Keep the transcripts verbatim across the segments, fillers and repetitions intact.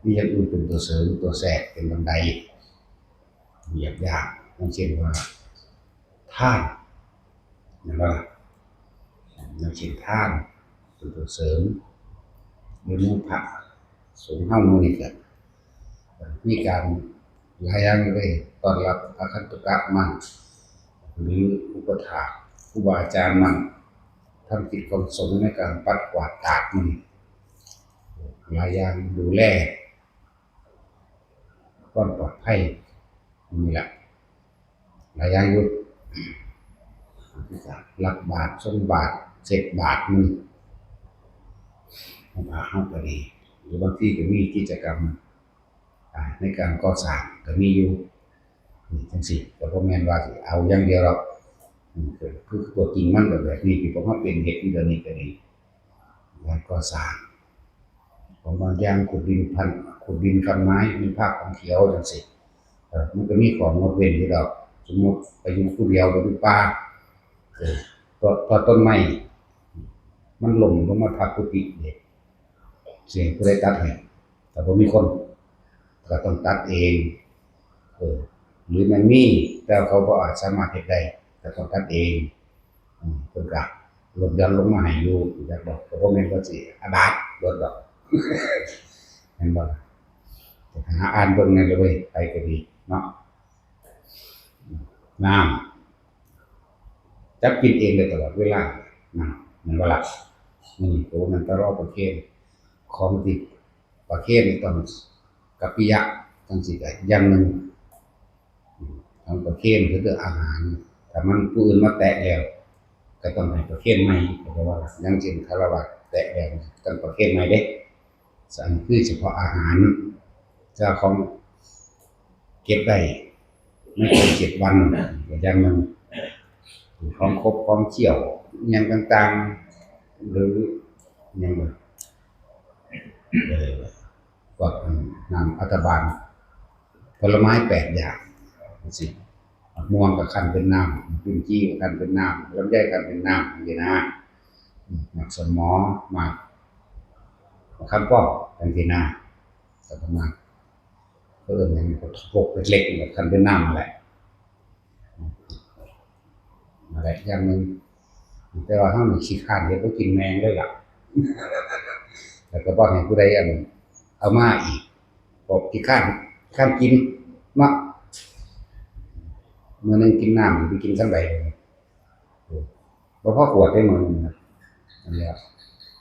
มีอย่างอื่นเป็นตัวเสริมตัวแทรกเป็นบันได อยากยากอย่างเช่นว่า ทาน เห็นบ่ล่ะ อย่างเช่นทาน เป็นตัวเสริม หรือหมู่พระสงฆ์เฮามื้อนี้ก็มีการหลายอย่างเลย ต้อนรับอาคันตุกะมั่ง หรืออุปถากครูบาอาจารย์มั่ง ทำกิจของสงฆ์ในการปัดกวาดตาดมัน หลายอย่างดูแล ความปลอดภัย นี่แหละ หลายอย่างอยู่ รับบาตร สงบาตร เช็ดบาตรมัน ของพระเฮาก็ดี หรือบางทีก็มีกิจกรรม อ่า ในการก่อสร้างก็มีอยู่ อืม จังซี้ก็บ่แม่นว่าสิเอาอย่างเดียวหรอก อืม คือ คือตัวจริงมันก็แบบนี้ ที่พวกเฮาเป็นเฮ็ดอยู่เดี๋ยวนี้ก็ดี งานก่อสร้าง ของบางอย่างขุดดินพัน ขุดดินคันไม้ มีผ้าของเขียวจังซี้ เออ มันก็มีของงดเว้นอยู่ดอก สมมุติไปอยู่ผู้เดียว ไปอยู่ป่า เออ ต้น ต้น ต้นไม้ มันล้มลงมาทับกุฏิเด้ สิให้ผู้ใดตัดให้ ถ้าบ่มีคน ก็ต้องตัดเอง เออ หรือมันมี แต่เขาบ่อาจสามารถเฮ็ดได้ ก็ต้องตัดเอง อืม เพิ่นก็ลดหย่อนลงมาให้อยู่ จักดอก ก็บ่แม่นว่าสิอาบัติเบิดดอก แม่นบ่ล่ะ แต่หาอ่านเบิ่งแหน่เด้อเว้ย ไปก็ดีเนาะ น้ำ จับกินเองได้ตลอดเวลา น้ำ แม่นบ่ล่ะ อืม โอ้ มันตะลอประเคน ของที่ประเคนนี่ต้องกัปปิยะ จังซี้ก็อย่างหนึ่ง อืม ของประเคนคือเรื่องอาหาร ถ้ามันผู้อื่นมาแตะแล้ว ก็ต้องให้ประเคนใหม่ เพราะว่าอย่างเช่นฆราวาสแตะแล้ว ต้องประเคนใหม่เด้ อันนี้คือเฉพาะอาหาร เจ้าของเก็บได้ไม่เกินเจ็ดวัน ก็อย่างหนึ่ง ของครบของเคี้ยว อิหยังต่างๆ หรืออิหยัง เอ่อ พวก อืม น้ำอัฐบาล ผลไม้แปดอย่าง จังซี้ มะม่วงก็คั่นเป็นน้ำ ลิ้นจี่ก็คั่นเป็นน้ำ ลำไยคั่นเป็นน้ำ จังซี้นะ อืม หมากสมอ หมาก หมากคำป้อม จังซี้นะ ก็ประมาณ เขาเอิ้นหยัง พวกเล็กๆ นี่ก็คั่นเป็นน้ำนั่นแหละ นั่นแหละอย่างหนึ่ง แต่ว่าเฮานี่ขี้คร้านเฮ็ด บ่กินแม่งเลยล่ะ แล้วก็บ่ให้ผู้ใด อัน เอามาอีก บอกขี้คร้าน ขี้คร้านกินเนาะ มื้อหนึ่งกินน้ำ ไปกินจั่งใด บ่พอขวดได้มื้อหนึ่งนะ นั่นแหละ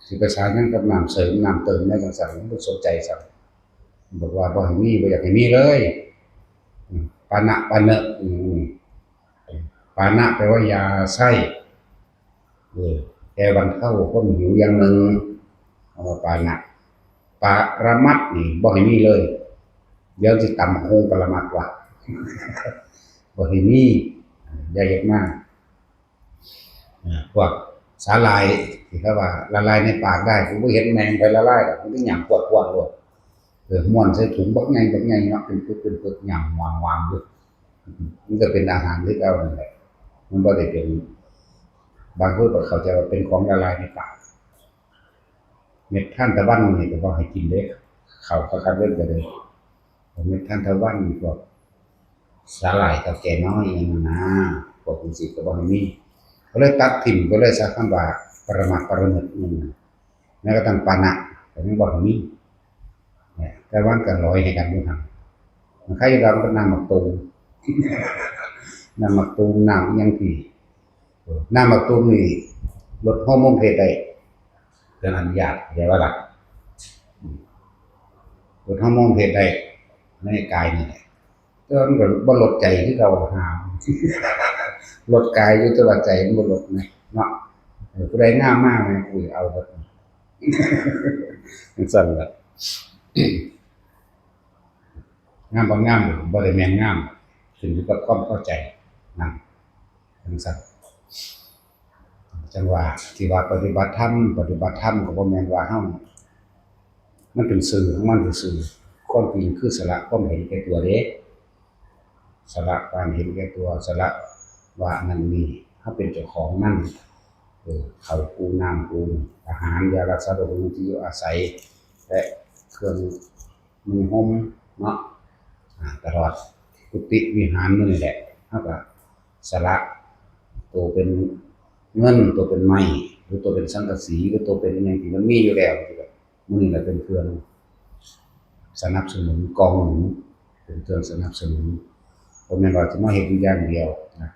สิไปสาหยังกับน้ำเสริม น้ำเติมได้จั่งซั้น บ่สนใจซั้น บอกว่าบ่ให้มี บ่อยากให้มีเลย อืม ปานะ ปาเนะ อืม ปานะแปลว่ายาไส้ เออ แก้บรรเทาความหิวอย่างหนึ่ง เอามาปานะ ปรมัตถ์นี่บ่ให้มีเลย เดี๋ยวสิตำบักหุ่งปรมัตถ์ว่ะ บ่ให้มี อย่าเฮ็ดมา อ่า พวกสาหร่ายที่เขาว่าละลายในปากได้ กูบ่เห็นแม่งไปละลายดอก มันก็หยามปวดปวดโลด เออ ม้วนใส่ถุงบักใหญ่บักใหญ่เนาะ เป็นปึกเป็นปึก หยามหวามหวามอยู่ มันก็เป็นอาหารคือเก่านั่นแหละ มันบ่ได้เป็น บางคนก็เข้าใจว่าเป็นของละลายในปาก เม็ดทานตะวันนี่ก็บ่ให้กินเด้ เข้าคักๆเด้อ ก็เลย เม็ดทานตะวัน พวกสาหร่ายเฒ่าแก่น้อยอิหยังนั่นนะ พวกจั่งซี้ก็บ่ให้มี ก็เลยตัดถิ่มไปเลยซะ คำว่าปรมัตถ์ปรเนิดนั่นน่ะ แม้กระทั่งปานะก็ยังบ่ให้มี เนี่ย แต่ว่ามันก็ลอยให้กันอยู่หั่น มันคล้ายๆกับน้ำหมากตูม น้ำหมากตูม น้ำอิหยังที่ เออ น้ำหมากตูมนี่ลดฮอร์โมนเพศได้ เพิ่นอนุญาต เข้าใจบ่ล่ะ อืม ลดฮอร์โมนเพศได้ในกายนี่แหละ แต่ว่ามันก็บ่ลดใจคือเก่า หา ลดกายอยู่ แต่ว่าใจมันบ่ลดนะ เนาะ เออ ผู้ใดงามมากนะ กูเอาเบิด จั่งซั้นล่ะ งามบ่งามบ่ได้แม่นงาม ขึ้นอยู่กับความพอใจ นั่น จั่งซั้น จั่งว่า ที่ว่าปฏิบัติธรรม ปฏิบัติธรรมก็บ่แม่นว่าเฮา มันเป็นสื่อของมันซื่อๆ ความจริงคือสละความเห็นแก่ตัวเด้ สละการเห็นแก่ตัว สละว่านั่นนี่ เฮาเป็นเจ้าของมัน เออ ข้าวกูน้ำกู อาหาร ยารักษาโรค ที่อยู่อาศัย และเครื่อง นุ่งห่มเนาะ อ่า ตลอดกุฏิวิหารมื้อนี่แหละ เฮาก็สละตัวเป็นเงิน ตัวเป็นไม้ หรือตัวเป็นสังกะสี หรือตัวเป็นอิหยังที่มันมีอยู่แล้ว มื้อนี้แหละเป็นเครื่องสนับสนุน กองหนุน เป็นเครื่องสนับสนุน บ่แม่นว่าจะมาเฮ็ดอยู่อย่างเดียวนะ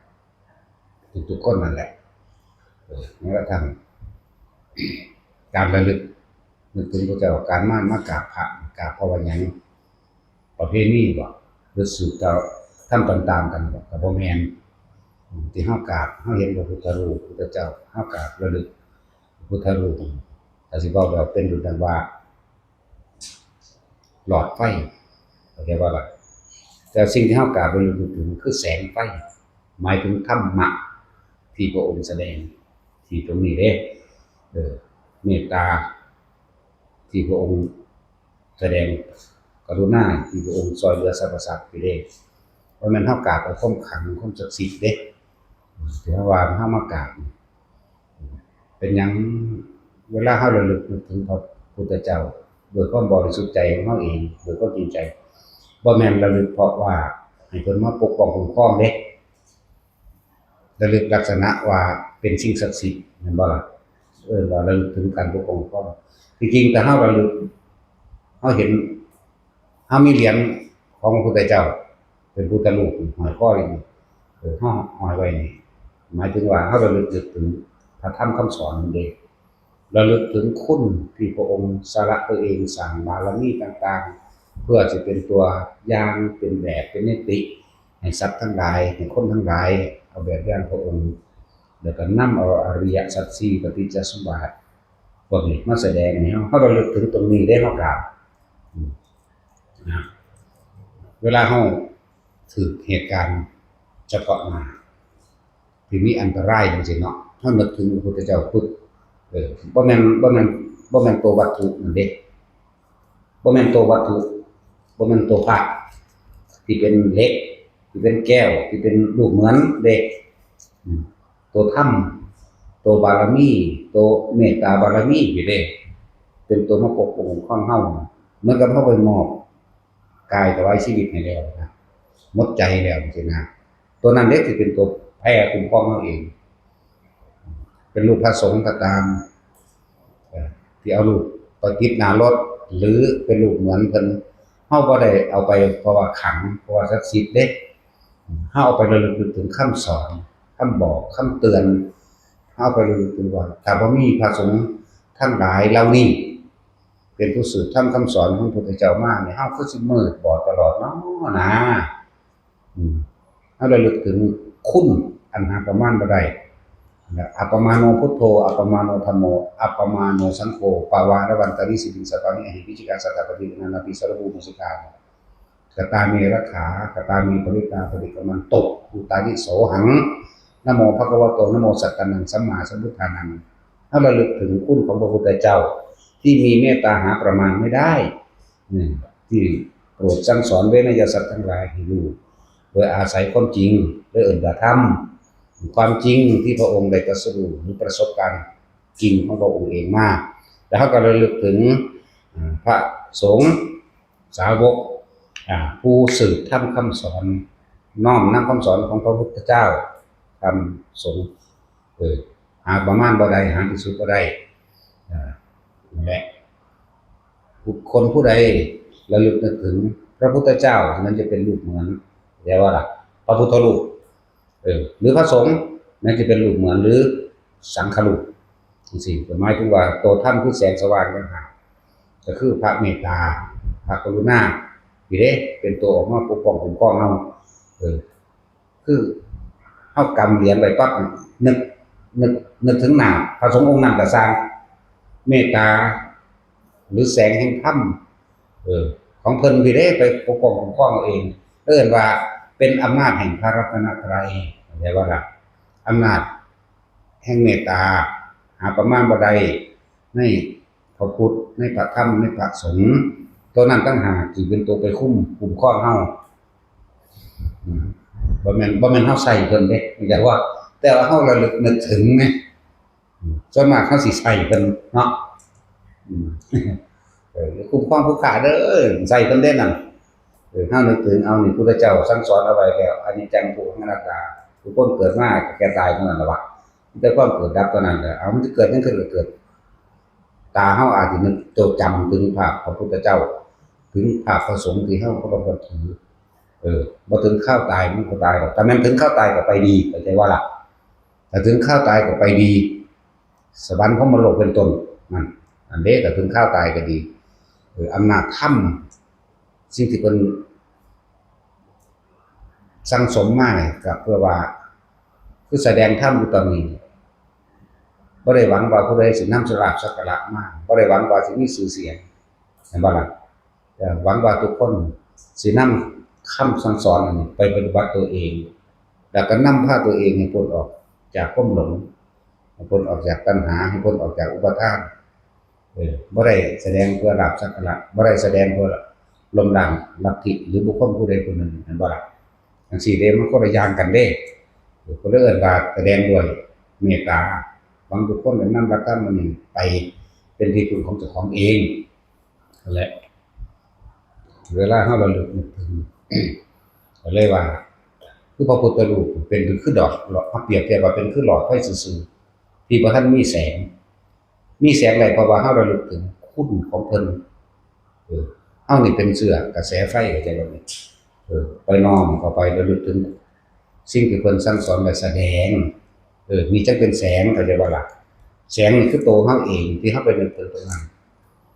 ทุกๆคนนั่นแหละ เออ แม้กระทั่ง การระลึกนึกถึงพระเจ้า การมามากราบพระ กราบเพราะว่าหยัง ประเพณีบ่ หรือสืบต่อทำตามๆกันบ่ ก็บ่แม่น อืม ที่เฮากราบ เฮาเห็นพระพุทธรูป พุทธเจ้า เฮากราบระลึกพุทธรูป ก็สิเว้าแบบเป็นรุ่นนั้นว่า หลอดไฟ เข้าใจบ่ล่ะ แต่สิ่งที่เฮากราบระลึกนึกถึงคือแสงไฟ หมายถึงธรรมะที่พระองค์แสดง ที่ตรงนี้เด้ เออ เมตตาที่พระองค์แสดง กรุณาที่พระองค์ช่วยเหลือสรรพสัตว์นี่เด้ บ่แม่นเฮากราบเอาความขลัง ความศักดิ์สิทธิ์เด้ ที่เฮาว่าเฮามากราบ เป็นหยังเวลาเฮาระลึกนึกถึงพระพุทธเจ้า ด้วยความบริสุทธิ์ใจของเฮาเอง ด้วยความจริงใจ บ่แม่นระลึกเพราะว่าให้เพิ่นมาปกป้องคุ้มครองเด้ ระลึกลักษณะว่าเป็นสิ่งศักดิ์สิทธิ์ แม่นบ่ล่ะ เอิ้นว่าระลึกถึงการปกป้องคุ้มครอง ที่จริงถ้าเฮาระลึก เฮาเห็น เฮามีเหรียญของพระพุทธเจ้า เป็นพุทธรูปห้อยคออยู่นี่ เออ เฮาห้อยไว้นี่ หมายถึงว่าเฮาระลึกนึกถึงพระธรรมคำสอนนั่นเอง ระลึกถึงคุณที่พระองค์สละตัวเองสร้างบารมีต่างๆ เพื่อจะเป็นตัวอย่าง เป็นแบบ เป็นนิติ ให้สัตว์ทั้งหลาย ให้คนทั้งหลาย เอาแบบอย่างพระองค์ แล้วก็นำเอาอริยสัจสี่ ปฏิจจสมบัติ พวกนี้มาแสดงให้เฮา เฮาระลึกถึงตรงนี้ได้ เฮากราบ อืม นะ เวลาเฮาถืกเหตุการณ์เฉพาะหน้า ที่มีอันตรายจังซี่เนาะ เฮานึกถึงพระพุทธเจ้าปุ๊บ เออ บ่แม่น บ่แม่น บ่แม่นตัววัตถุนั่นเด้ บ่แม่นตัววัตถุ บ่แม่นตัวพระที่เป็นเหล็ก ที่เป็นแก้ว ที่เป็นรูปเหมือนเด้ อืม ตัวธรรม ตัวบารมี ตัวเมตตาบารมีนี่เด้ เป็นตัวมาปกป้องคุ้มครองเฮา เหมือนกับเฮาไปมอบกายถวายชีวิตให้แล้วนะ หมดใจแล้วจังซี่นะ ตัวนั้นเด้สิเป็นตัวแผ่คุ้มครองเฮาเอง เป็นรูปพระสงฆ์ก็ตาม เอ่อ ที่เอารูปไปติดหน้ารถ หรือเป็นรูปเหมือนเพิ่น เฮาบ่ได้เอาไปเพราะว่าขลัง เพราะว่าศักดิ์สิทธิ์เด้ เฮาเอาไประลึกนึกถึงคำสอน คำบอก คำเตือน เฮาเอาไประลึกถึงว่า ถ้าบ่มีพระสงฆ์ทั้งหลายเหล่านี้ เป็นผู้สืบธรรมคำสอนของพระพุทธเจ้ามาเนี่ย เฮาคือสิมืดบอดตลอดเนาะนะ อืม เฮาระลึกถึงคุณอันหาประมาณบ่ได้ อัปปมาโนพุทโธ อัปปมาโนธัมโม อัปปมาโนสังโฆ ปวาระวันตานิสิริงสตานิ อหิงวิจิกาสัตตาปฏิกนันนาปิสารภูมุสิกา กตาเมรักขา กตาเมปริตาปฏิกรรมันตุ อุตานิโสหัง นะโมภะคะวะโต นะโมสัตตานัง สัมมาสัมพุทธานัง เฮาระลึกถึงคุณของพระพุทธเจ้า ที่มีเมตตาหาประมาณไม่ได้ อืม ที่โปรดสั่งสอนเวนยสัตว์ทั้งหลายให้รู้ โดยอาศัยความจริง โดยเอิ้นว่าธรรม ความจริงที่พระองค์ได้ตรัสรู้หรือประสบการณ์จริงของพระองค์เองมา แล้วเฮาก็ระลึกถึง อ่า พระสงฆ์สาวก อ่า ผู้สืบธรรมคำสอน น้อมนำคำสอนของพระพุทธเจ้า ธรรมสงฆ์ เออ หาประมาณบ่ได้ หาที่สุดบ่ได้ อ่า นั่นแหละ บุคคลผู้ใดระลึกนึกถึงพระพุทธเจ้า นั้นจะเป็นรูปเหมือน เรียกว่าล่ะ พระพุทธรูป เออ หรือพระสงฆ์ นั้นจะเป็นรูปเหมือน หรือสังฆรูป จังซี้ ก็หมายถึงว่าตัวธรรมคือแสงสว่างต่างหาก ก็คือพระเมตตา พระกรุณา นี่เด้ เป็นตัวออกมาปกป้องคุ้มครองเฮา เออ คือเฮากำเหรียญไว้ปั๊บ นึก นึก นึกถึงหน้าพระสงฆ์องค์นั้นก็ซ่าง เมตตา หรือแสงแห่งธรรม เออ ของเพิ่นพี่เด้ ไปปกป้องคุ้มครองเอาเอง เอิ้นว่าเป็นอำนาจแห่งพระรัตนตรัย เข้าใจบ่ล่ะ อำนาจแห่งเมตตา หาประมาณบ่ได้ ในพระพุทธ ในพระธรรม ในพระสงฆ์ ตัวนั้นต่างหากที่เป็นตัวไปคุม คุ้มครองเฮา อืม บ่แม่น บ่แม่นเฮาใส่เพิ่นเด้ แต่ว่า แต่ว่าเฮาระลึกนึกถึงไง อืม ส่วนมากเฮาสิใส่เพิ่นเนาะ อืม เออ คุ้มครองผู้ข้าเด้อ ใส่เพิ่นเด้นั่น เออ เฮานึกถึง เอานี่ พุทธเจ้าสั่งสอนเอาไว้แล้ว อนิจจัง ทุกขัง อนัตตา ทุกคนเกิดมาก็แก่ตายเท่านั้นล่ะวะ มีแต่ความเกิดดับเท่านั้นแหละ เอา มันสิเกิดหยังขึ้นก็เกิด ตาเฮาอาจสินึกจดจำถึงภาพพระพุทธเจ้า ถึงภาพพระสงฆ์ที่เฮาเคารพนับถือ เออ บ่ถึงคราวตายมันก็ตายดอก ถ้าแม่นถึงคราวตายก็ไปดี เข้าใจบ่ล่ะ ถ้าถึงคราวตายก็ไปดี สวรรค์พรหมโลกเป็นต้น นั่น อันเด้ ถ้าถึงคราวตายก็ดี เออ อำนาจธรรม สิ่งที่เพิ่นสั่งสมมาเนี่ย ก็เพื่อว่า คือแสดงธรรมอยู่ตอนนี้ บ่ได้หวังว่าผู้ใดสินำลาภสักการะมา บ่ได้หวังว่าสิมีชื่อเสียง เห็นบ่ล่ะ? เอ่อ หวังว่าทุกคนสินำคำสั่งสอนอันนี้ไปปฏิบัติตัวเอง แล้วก็นำพาตัวเองให้พ้นออกจากความหลง ให้พ้นออกจากตัณหา ให้พ้นออกจากอุปาทาน เออ บ่ได้แสดงเพื่อลาภสักการะ บ่ได้แสดงเพื่อล้มล้างลัทธิหรือบุคคลผู้ใดผู้หนึ่ง เห็นบ่ล่ะ? จั่งซี้เด้ มันคนละอย่างกันเด้ เออ คนละเอิ้นว่าแสดงด้วยเมตตา หวังทุกคนได้นำหลักธรรมอันนี้ไปเป็นที่พึ่งของเจ้าของเอง นั่นแหละ เวลาเฮาระลึกนึกถึง ก็เลยว่า คือพระพุทธรูปเป็นคือดอก เฮาเปรียบเทียบว่าเป็นคือหลอดไฟซื่อๆ ที่บ่ทันมีแสง มีแสงได้เพราะว่าเฮาระลึกถึงคุณของเพิ่น เออ เฮานี่เป็นเสื้อกระแสไฟ เข้าใจบ่นี่? เออ ไปน้อมเข้าไประลึกถึงสิ่งที่เพิ่นสั่งสอนและแสดง เออ นี่จั่งเป็นแสง เข้าใจบ่ล่ะ? แสงนี่คือตัวเฮาเองที่เฮาไปนึกถึงตรงนั้น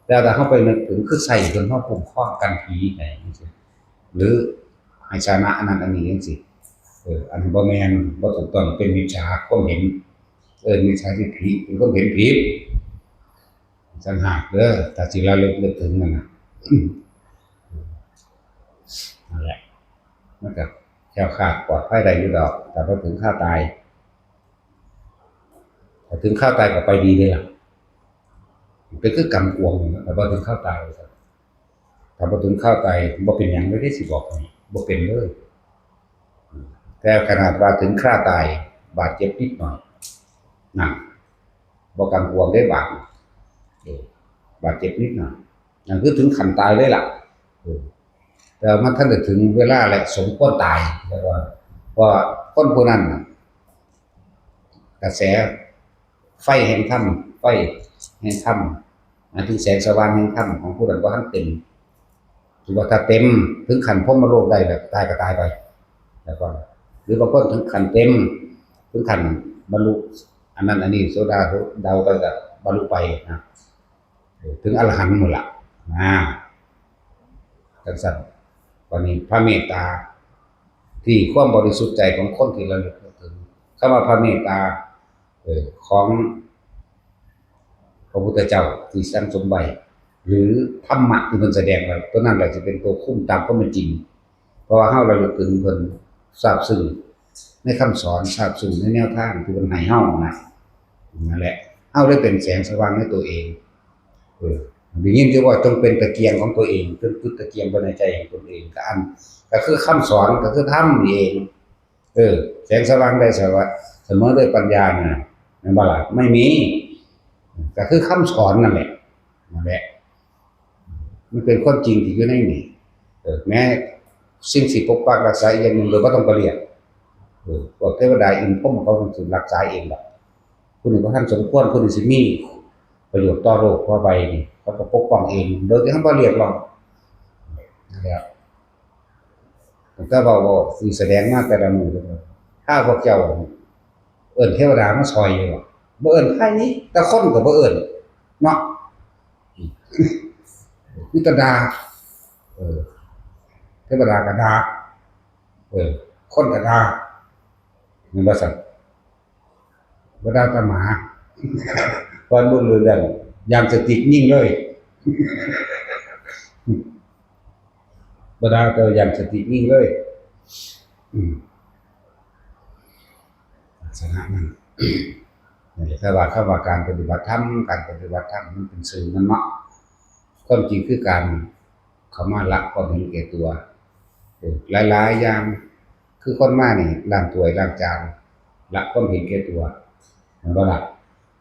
แต่ถ้าเฮาไปนึกถึงคือใส่เพิ่นมาคุ้มครองกันผีให้จั่งซี้ หรือให้ชนะอันนั้นอันนี้จั่งซี้ เออ อันนี้บ่แม่น บ่ถูกต้อง เป็นมิจฉาความเห็น เออ มิจฉาทิฏฐิ เป็นความเห็นผิด ต่างหากเด้อ ถ้าสิระลึกนึกถึงนั่นน่ะ นั่นแหละ มันก็แคล้วคลาดปลอดภัยได้อยู่ดอก แต่พอถึงคราวตาย ถ้าถึงคราวตายก็ไปดีเลยล่ะ เป็นคือกำกวมนั่นแหละ แต่พอถึงคราวตาย ถ้าพอถึงคราวตาย บ่เป็นหยังเลยเด้ สิบอกให้ บ่เป็นเลย แต่ขนาดว่าถึงคราวตาย บาดเจ็บนิดหน่อย นั่น บ่กำกวมได้บาด เออ บาดเจ็บนิดหน่อย นั่นคือถึงขั้นตายเลยล่ะ เออ แต่มันทันได้ถึงเวลาและสมควรตาย แล้วก็ เพราะคนผู้นั้นน่ะ กระแสไฟแห่งธรรม ไฟแห่งธรรม หมายถึงแสงสว่างแห่งธรรมของผู้นั้นบ่ทันเต็ม ถือว่าถ้าเต็มถึงขั้นพรหมโลกได้แล้ว ตายก็ตายไป แล้วก็ หรือบางคนถึงขั้นเต็ม ถึงขั้นบรรลุอันนั้นอันนี้ โสดา ดาวไปก็บรรลุไปนะ เออ ถึงอรหันต์หมดละ นะ จั่งซั้น วันนี้พระเมตตา ที่ความบริสุทธิ์ใจของคนที่ระลึกนึกถึง คำว่าพระเมตตา เออ ของพระพุทธเจ้าที่สั่งสมไว้ หรือธรรมะที่เพิ่นแสดงไว้ ตัวนั้นแหละจะเป็นตัวคุมตามความเป็นจริง เพราะว่าเฮาระลึกถึงเพิ่น ซาบซึ้งในคำสอน ซาบซึ้งในแนวทางที่เพิ่นให้เฮานะ นั่นแหละ เฮาได้เป็นแสงสว่างในตัวเอง เออ ได้ยินอยู่ว่าจงเป็นตะเกียงของตัวเอง จงจุดตะเกียงไว้ในใจของตนเอง ก็อัน ก็คือคำสอน ก็คือธรรมนี่เอง เออ แสงสว่างได้สว่าง เสมอด้วยปัญญาน่ะ แม่นบ่ล่ะ? ไม่มี ก็คือคำสอนนั่นแหละ นั่นแหละ มันเป็นความจริงที่อยู่ในนี่ เออ แม้สิ่งสิปกปักรักษาอีกอย่างหนึ่ง โดยบ่ต้องไปเรียก เออ พวกเทวดาอินทร์พรหมเขาคงสิรักษาเองดอก ผู้นี้บ่ทันสมควร ผู้นี้สิมีประโยชน์ต่อโลกต่อไปนี่ เขาก็ปกป้องเอง โดยที่เฮาบ่เรียกร้อง นั่นแหละ ตั้งแต่เว้า เว้า สิแสดงมาแต่ละมื้อ ถ้าพวกเจ้าเอิ้นเทวดามาช่วยอยู่บ่ บ่เอิ้นไผนี่ แต่คนก็บ่เอิ้น เนาะ มีแต่ด่า เออ เทวดาก็ด่า เออ คนก็ด่า แม่นบ่ซั่น? บ่ด่าแต่หมา ก่อนบ่รู้เรื่อง ยามสติกยิงเลย บ่ด่าแต่ยามสติกยิงเลย อืม ลักษณะนั้น นี่แหละ แต่ว่าคำว่าการปฏิบัติธรรม การปฏิบัติธรรมมันเป็นชื่อมันเนาะ ความจริงคือการเข้ามาละความเห็นแก่ตัว เออ หลายๆ อย่าง คือคนมานี่ ล้างถ้วยล้างจาน ละความเห็นแก่ตัว แม่นบ่ล่ะ?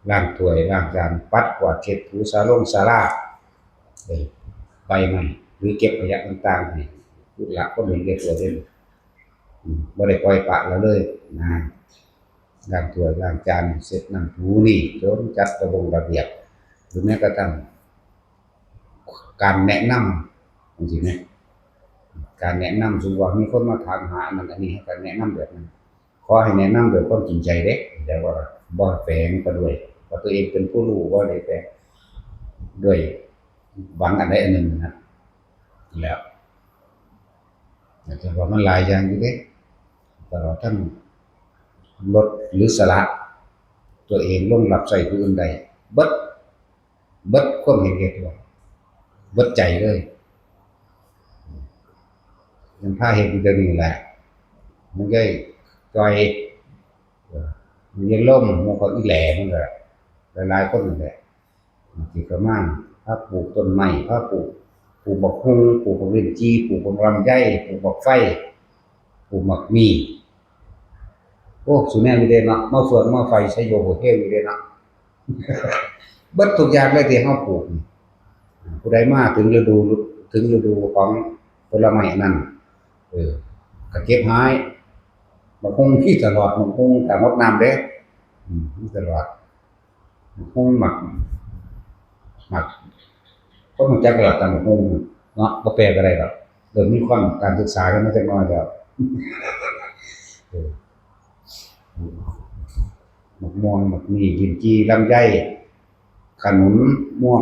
ล้างถ้วยล้างจาน ปัดกวาดเช็ดถูศาลงศาลา เออ ใบไม้ หรือเก็บขยะต่างๆ ให้ ลูกหลานคนเห็นแก่ตัวเด้อ อืม บ่ได้ปล่อยปละละเลยนะ ล้างถ้วยล้างจาน เช็ดนั่นถูนี่ จนจัดระบงระเบียบ หรือแม้กระทั่ง การแนะนำ จังซี้นะ การแนะนำ สมมุติว่ามีคนมาถามหาอันนั้นอันนี้ เราก็แนะนำแบบนั้น ขอให้แนะนำด้วยความจริงใจเด้ แต่ว่าบ่แฝงไปด้วยว่าตัวเองเป็นผู้รู้ บ่ได้แฝงด้วยหวังอันใดอันหนึ่งนะ แล้ว แต่ว่ามันหลายอย่างอยู่เด้ ตลอดทั้งลดหรือสละตัวเองลงรับใช้ผู้อื่นได้ เบิด เบิดความเห็นแก่ตัว เบิดใจเลย ยังพาเห็นอยู่เดี๋ยวนี้แหละ มันก็จ่อย เออ มันยังล่ม มันก็อีแหล่ มันก็หลายๆ คนนั่นแหละ ที่เขามา พาปลูกต้นไม้ พาปลูก ปลูกบักฮุ่ง ปลูกบักเล่นจี ปลูกบักลำไย ปลูกบักไฟ ปลูกบักมี โอ้ สุแนวนี้เด้เนาะ มาเฟืองมาไฟใช้โยโบเฮงอยู่เด้เนาะ เบิดทุกอย่างเลยที่เฮาปลูกนี่ ผู้ใดมาถึงฤดู ถึงฤดูของผลไม้อันนั้น เออ ก็เก็บหาย บักฮุ่งมีตลอด บักฮุ่งถ้างดน้ำเด้ อืม มีตลอด บักฮุ่งหมาก หมาก คนรู้จักตลาดตำบักฮุ่งเนาะ บ่แปลกอะไรหรอก เริ่มมีความการศึกษากันมาจักหน่อยแล้ว เออ หมากม่วง หมากมี ลิ้นจี่ ลำไย ขนุน ม่วง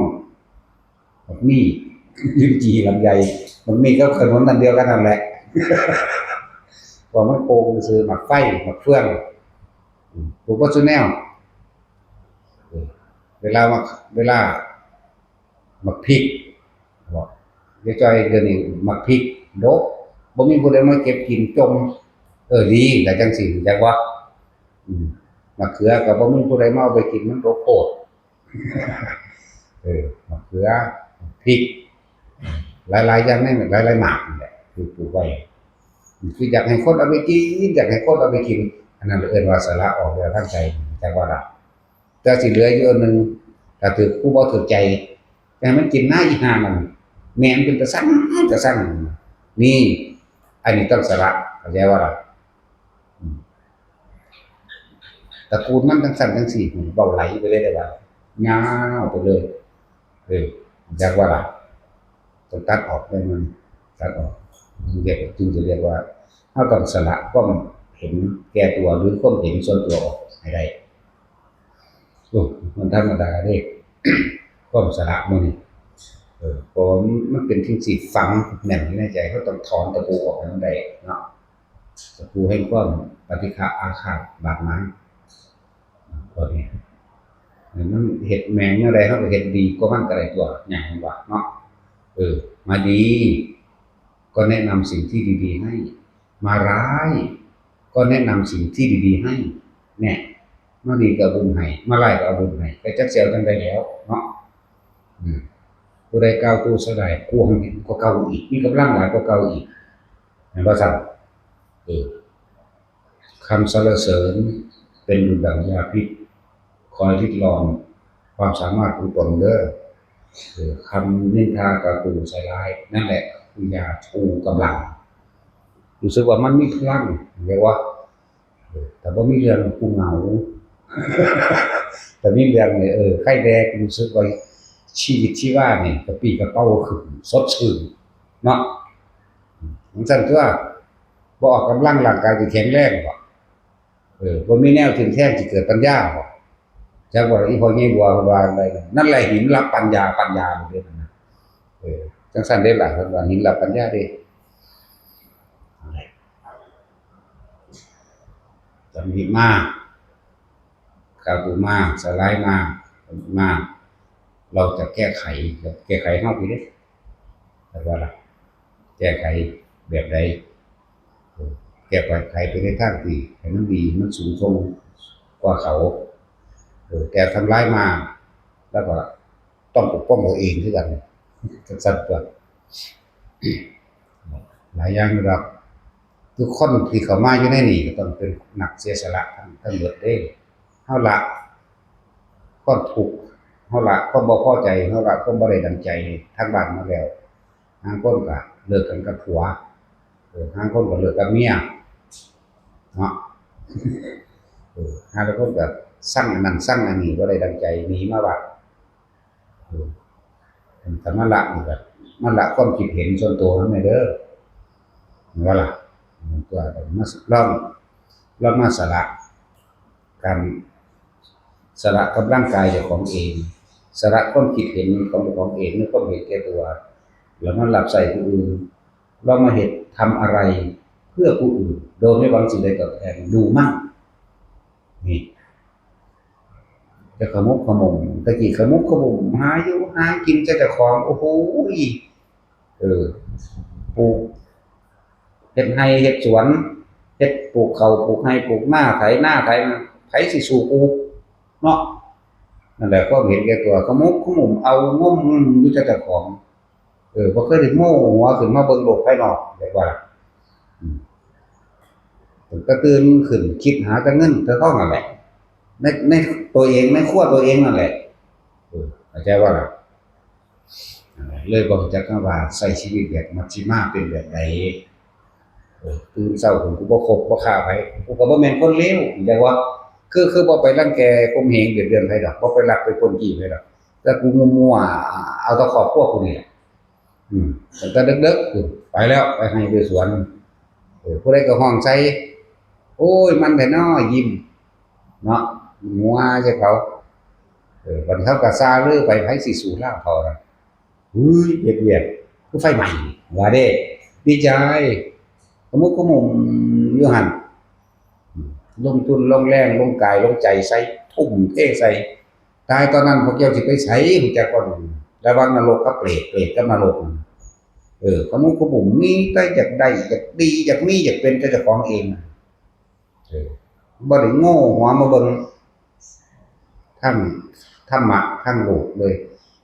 หมากมี ลิ้นจี่ ลำไย หมากมีกับขนุนอันเดียวกันนั่นแหละ ว่ามันโกงซื้อ หมากไฟ หมากเฟือง อืม ปลูกวัตถุแนว เออ เวลามา เวลา หมากพริก บอก ยายจ้อยเดี๋ยวนี้หมากพริกดก บ่มีผู้ใดมาเก็บกิน จม เออ ดี แล้วจังสิ จังว่า อืม หมากเขือก็บ่มีผู้ใดมาเอาไปกิน มันดกโพด เออ หมากเขือ หมากพริก หลายๆ อย่างนี่ หลายๆ หมากนี่แหละ คือปลูกไว้ คืออยากให้คนเอาไปกิน อยากให้คนเอาไปกิน อันนั้นเอิ้นว่าสละออกแล้วทางใจ จักว่าล่ะ แต่สิเหลืออยู่อันหนึ่ง ถ้าถือผู้บ่ถือใจ จะให้มันกินหน้าอีห่านั่น แม่มันเป็นตาสั่ง ตาสั่ง นี่ อันนี้ต้องสละ เข้าใจว่าล่ะ อืม ตระกูลมันจังซั่นจังซี่ เว้าไหลไปเลยเด้อว่า ยาวไปเลย เออ จักว่าล่ะ ต้องตัดออกได้มัน ตัดออก เรียก จึงจะเรียกว่า เราต้องสละความเห็นแก่ตัว หรือความเห็นส่วนตัวออกให้ได้ โอ้ มันธรรมดาเด้ ความสละมื้อนี้ เออ เพราะว่ามันเป็นสิ่งที่ฝังแน่นอยู่ในใจ เราต้องถอนตะปูออกให้มันได้เนาะ ตะปูแห่งความปฏิฆะอาฆาตบาดหมาง ข้อนี้ มันเฮ็ดแม่นแนวใด เราก็เฮ็ดดีกว่ามันก็ได้ตั๊ว หยังว่าเนาะ เออ มาดี ก็แนะนำสิ่งที่ดีๆ ให้ มาร้าย ก็แนะนำสิ่งที่ดีๆ ให้ เนี่ย มาดีก็เอาบุญให้ มาร้ายก็เอาบุญให้ ก็จักสิเอาจั่งใดแล้วเนาะ อืม ผู้ใดกล่าวตู่ใส่ร้าย กว้างกว่าเก่าอีก มีกำลังหลายกว่าเก่าอีก แม่นบ่ซั่น เออ คำสรรเสริญเป็นดุจดั่งยาพิษ คอยริดรอนความสามารถของตนเด้อ เออ คำนินทากล่าวตู่ใส่ร้าย นั่นแหละคือยาชูกำลัง รู้สึกว่ามันมีพลัง เรียกว่า เออ แต่บ่มีเรื่องกูเหงา แต่มีเรื่องนี่ เออ ไข้แดง รู้สึกว่าชีวิตชีวานี่กระปรี้กระเปร่าขึ้น สดชื่น เนาะ จั่งซั่นตั๊ว บ่ออกกำลังร่างกายสิแข็งแรงบ่ เออ บ่มีแนวทิ่มแทงสิเกิดปัญญาบ่ จักว่าอีพ่อใหญ่บัวเพิ่นว่าจั่งใด นั่นแหละหินรับปัญญา ปัญญาเด้อนั่นน่ะ เออ จั่งซั่นเด้ล่ะ เพิ่นว่าหินรับปัญญาเด้ ตำหนิมา กล่าวตู่มา ใส่ร้ายมา มา เราจะแก้ไข แก้ไขเฮาไปเด้ แต่ว่าล่ะ แก้ไขแบบใด เออ แก้ไขไปในทางที่ให้มันดี มันสูงส่งกว่าเขา เออ แต่ทำร้ายมา แล้วก็ต้องปกป้องตัวเองคือกัน จั่งซั่นตั๊ว หลายอย่างอยู่ดอก ทุกคนที่เข้ามาอยู่ในนี่ก็ต้องเป็นนักเสียสละทั้ง ทั้งหมดเด้ เฮาละความทุกข์ เฮาละความบ่พอใจ เฮาละความบ่ได้ดังใจทางบ้านมาแล้ว ห่างคนก็เลิกกันกับผัว เออ ห่างคนก็เลิกกับเมีย เนาะ เออ ห่างคนก็สั่งอันนั้นสั่งอันนี้ บ่ได้ดังใจ หนีมาวัด เออ ถ้ามาละนี่ก็มาละความคิดเห็นส่วนตัวเฮาแหน่เด้อ แม่นบ่ล่ะ? อืม ตัวมาลอง ลองมาสละ การสละกำลังกายเจ้าของเอง สละความคิดเห็นของเจ้าของเอง หรือความเห็นแก่ตัว แล้วมารับใช้ผู้อื่น ลองมาเฮ็ด ทำอะไรเพื่อผู้อื่น โดยไม่หวังสิ่งใดตอบแทน ดูมั่ง นี่ แต่ขมุกขมุม ตะกี้ขมุกขมุม หาอยู่หากินแต่เจ้าของ โอ้โหย เออ ปลูก เฮ็ดไร่เฮ็ดสวน เฮ็ดปลูกข้าวปลูกไร่ปลูกนา ไถนาไถนา ไผสิสู้กู เนาะ นั่นแหละ ความเห็นแก่ตัว ขมุกขมุม เอางมงุมอยู่แต่เจ้าของ เออ บ่เคยได้โง่หัวขึ้นมาเบิ่งโลกภายนอก เรียกว่า อืม ตั้งแต่ตื่นขึ้นคิดหาแต่เงินแต่ทองนั่นแหละ ใน ในตัวเอง ในครัวตัวเองนั่นแหละ เออ เข้าใจบ่ล่ะ? นั่นแหละ เลยบ่รู้จักคำว่าใช้ชีวิตแบบมัชฌิมาเป็นแบบใด เออ ตื่นเช้าขึ้นกูบ่คบบ่ค้าไผ กูก็บ่แม่นคนเลว เข้าใจบ่? คือ คือบ่ไปรังแกข่มเหงเบียดเบียนไผดอก บ่ไปลักไปปล้นจี้ไผดอก แต่กูมั่วๆ เอาแต่ครอบครัวกูนี่แหละ อืม ตั้งแต่เด็กๆ พู้น ไปแล้ว ไปไร่ไปสวน เออ ผู้ใดก็ฮ้องใส่ โอ้ย มันแท้น้อ ยิ้ม เนาะ หัวใส่เขา เออ บัดนี้เขาก็ซาลือไป ไผสิสู้ลาวเฒ่าล่ะ อุ้ย เฮ็ดเวียกคือไฟไหม้ ว่าเด้ ดีใจ ขมุกขมุมอยู่หั่น อืม ลงทุนลงแรงลงกายลงใจใส่ ทุ่มเทใส่ ตายตอนนั้นพวกเจ้าสิไปไส รู้จักบ่ ระหว่างนรกกับเปรต เปรตกับนรก เออ ขมุกขมุม มีแต่อยากได้ อยากดี อยากมี อยากเป็นแต่เจ้าของเอง เออ บ่ได้โง่หัวมาเบิ่งทางธรรมะ ทางโลกเลย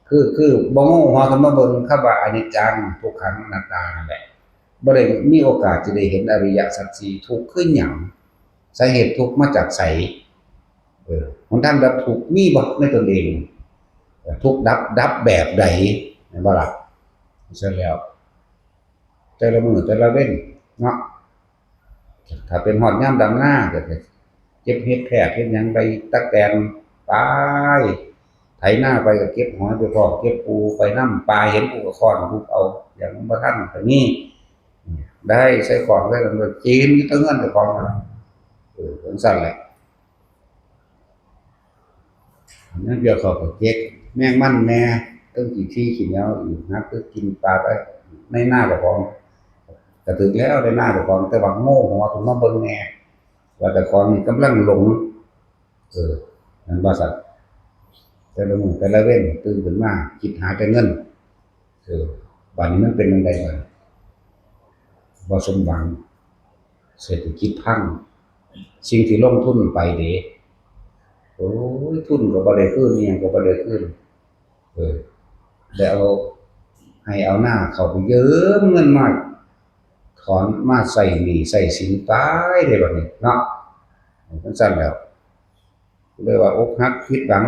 คือ คือบ่โง่หัวขึ้นมาเบิ่งคำว่าอนิจจัง ทุกขัง อนัตตานั่นแหละ บ่ได้มีโอกาสจะได้เห็นอริยสัจสี่ ทุกข์คือหยัง สาเหตุทุกข์มาจากไส เออ หนทางดับทุกข์มีบ่ในตนเอง ทุกข์ดับ ดับแบบใด แม่นบ่ล่ะ? เสร็จแล้ว แต่ละมื้อแต่ละเว็นเนาะ ถ้าเป็นฮอดยามดำนาก็เก็บเห็ดแผดเห็ดหยังไป ตั๊กแตนไป ไถนาไปก็เก็บหอยไปพร้อม เก็บปูไปนำ ปลาเห็นกูก็ค้อนทุบเอา อย่างบ่ทันก็มี ได้ใส่ของได้แล้วก็กินอยู่แต่เฮือนเจ้าของนั่นล่ะ เออ จั่งซั้นแหละ นั่นเดียวเขาก็เก็บแมงมันแหน่ เทิงขี้ที่ขี้เหนียวอีก หาคือกินปลาไปในนาเจ้าของ ก็ถืกแล้วในนาเจ้าของ แต่ว่าโง่หัวขึ้นมาเบิ่งแหน่ ว่าเจ้าของนี่กำลังหลง เออ นั่นว่าซั่น แต่ละมื้อแต่ละเว็นตื่นขึ้นมาคิดหาแต่เงิน เออ บัดนี้มันเป็นจั่งใดบัดนี้ บ่สมหวัง เศรษฐกิจพัง สิ่งที่ลงทุนไปเด้ โอ้ย ทุนก็บ่ได้คืน อิหยังก็บ่ได้คืน เออ ได้เอาไฮ่เอานาเข้าไปยืมเงินมา ถอนมาใช้หนี้ใช้สินไปเด้บัดนี้เนาะ จั่งซั้นแล้ว เลยว่าอกหักผิดหวัง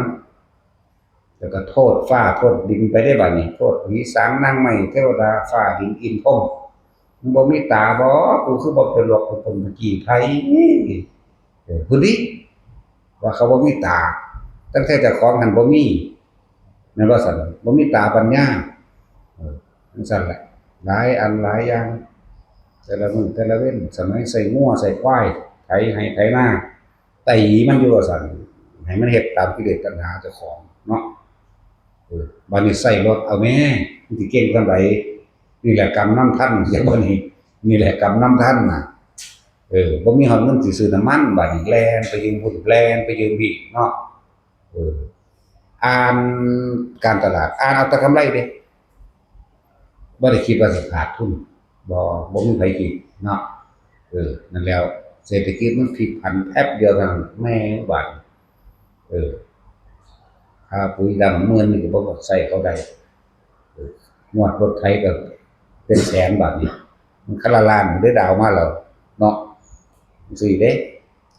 แล้วก็โทษฟ้าโทษดินไปได้บัดนี้ โทษผีสางนางไม้เทวดาฟ้าดินอินทร์พรหม มึงบ่มีตาบ่ กูคือบ่เป็นโรคเป็นต้นเมื่อกี้ไผ เออ พูดดิ ว่าเขาบ่มีตา ตั้งแต่เจ้าของหั่นบ่มี แม่นบ่ซั่น บ่มีตาปัญญา เออ จั่งซั้นแหละ หลายอันหลายอย่าง แต่ละมื้อแต่ละเว็น สมัยใช้งัวใช้ควาย ไถไฮ่ไถนา ตีมันอยู่ว่าซั่น ให้มันเฮ็ดตามกิเลสตัณหาเจ้าของเนาะ เออ บัดนี้ใช้รถเอาแหม่ มันสิเก่งส่ำใด นี่แหละกรรมนำทัน เดี๋ยวบัดนี้ นี่แหละกรรมนำทันน่ะ เออ บ่มีฮอดเงินสิซื้อน้ำมัน บัดนี้แล่นไปยืมพุ้น แล่นไปยืมพี้เนาะ เออ อ่านการตลาด อ่านเอาแต่กำไรเด้ บ่ได้คิดว่าสิขาดทุน บ่ บ่มีไผคิดเนาะ เออ นั่นแล้ว เศรษฐกิจมันพลิกผันแป๊บเดียวเท่านั้น แม่งบาด เออ ค่าปุ๋ยดำหมื่นนี่ก็บ่ใช้เขาได้ เออ งวดรถไถก็เป็นแสนบาดนี่ มันคันละล้านได้ดาวมาแล้วเนาะ จั่งซี้เด้